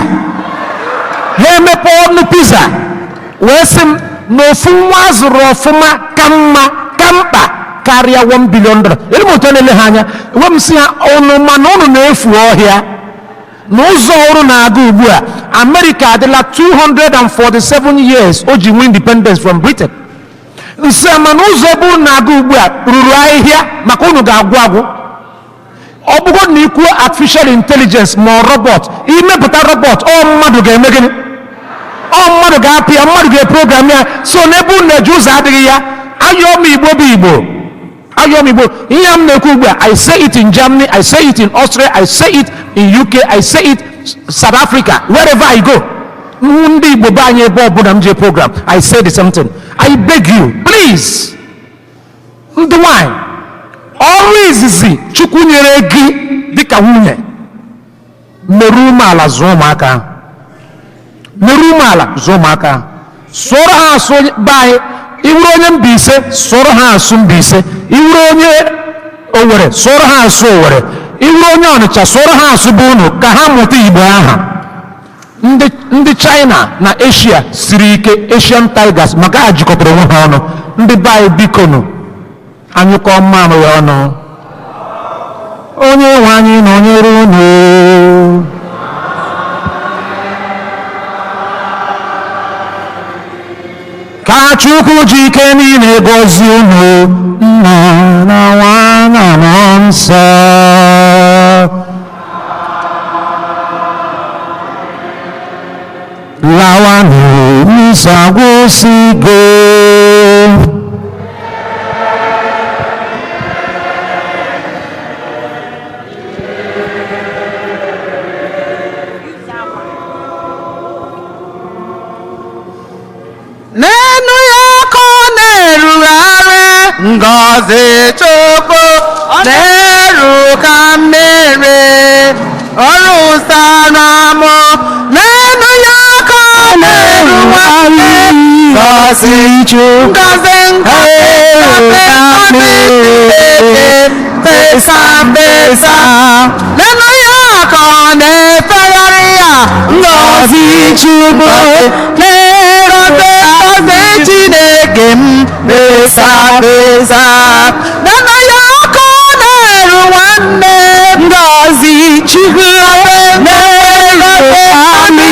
Ha emepe ọnụ pizza wee sị m na ofu nwa a zụrụ ọfụma ka mma ka mkpa karịa $1 billion. Elu m otu na-ele ha anya enwe m sị ha, ụnụ mana ụnụ na-efu ọhịa na ụzọ ọrụ na-aga ugbu a. America adịla 247 years o ji nwee independence from Britain. Nsị ama na ụzọ ebe ụnụ na-aga ugbu a ruru ahịhịa maka ụnụ ga-agwụ agwụ. Ọ bụgo na ikwuo artificial intelligence ma ọ robot, imepụta robot, ọ mmadụ ga-eme gịnị? Ọ mmadụ ga-apị ya, mmadụ ga-eprogram ya. So n'ebe unu na-eji ụzọ adịghị ya. Ayọm Igbo bụ Igbo, ayọm Igbo. Ihe m na-ekwu ugbu a, I say it in Germany, I say it in Austria, I say it in UK, I say it South Africa, wherever I go. Ndị Igbo be anyị ebe ọbụla m jee program, I say the same thing. I beg you, please, ndị nwanyị, ọrụ izizi Chukwu nyere gị dịka nwunye, merụ umeala zụọ ụmụaka ahụ. Merụ umeala zụọ ụmụaka ahụ. Sụọrọ ha asụ be anyị. Iwuru onye Mbaise, sụọrọ ha asụ Mbaise. Iwuru onye Owere, sụọrọ ha asụ Owere. Iwuru onye Ọnịcha, sụọrọ ha asụ bụ unu ka ha mụta Igbo aha. Ndị China na Asia siri ike, Asian Tigers, maka ha jikọtara onwe ha ọnụ. Ndị be anyị bikonu, anyụkọ mmanụ ya ọnụ. Onye nwe anyị nọnyere unu. Ka Chukwu ji ike niile gọzie unu, Nna na Nwa na Mmụọ Nsọ. Lawanụ, misa agwụsịgo. N'enu ya ka ọ na-erugharị, ngọzi Chukwu na-eru ka mmiri, ọrụ ụsara mụ. N'enu ya ka ọ na-erugharị, ngọzi Chukwu, ngọzi ngọzi ngọzi Chineke, fesa fesa. N'enu ya ka ọ na-efegharị ya, ngọzi Chukwu na-erote ngọzi Chineke m, fesa fesa. N'enu ya ka ọ na-eru nwanne, ngọzi Chukwu na-erote ngọzi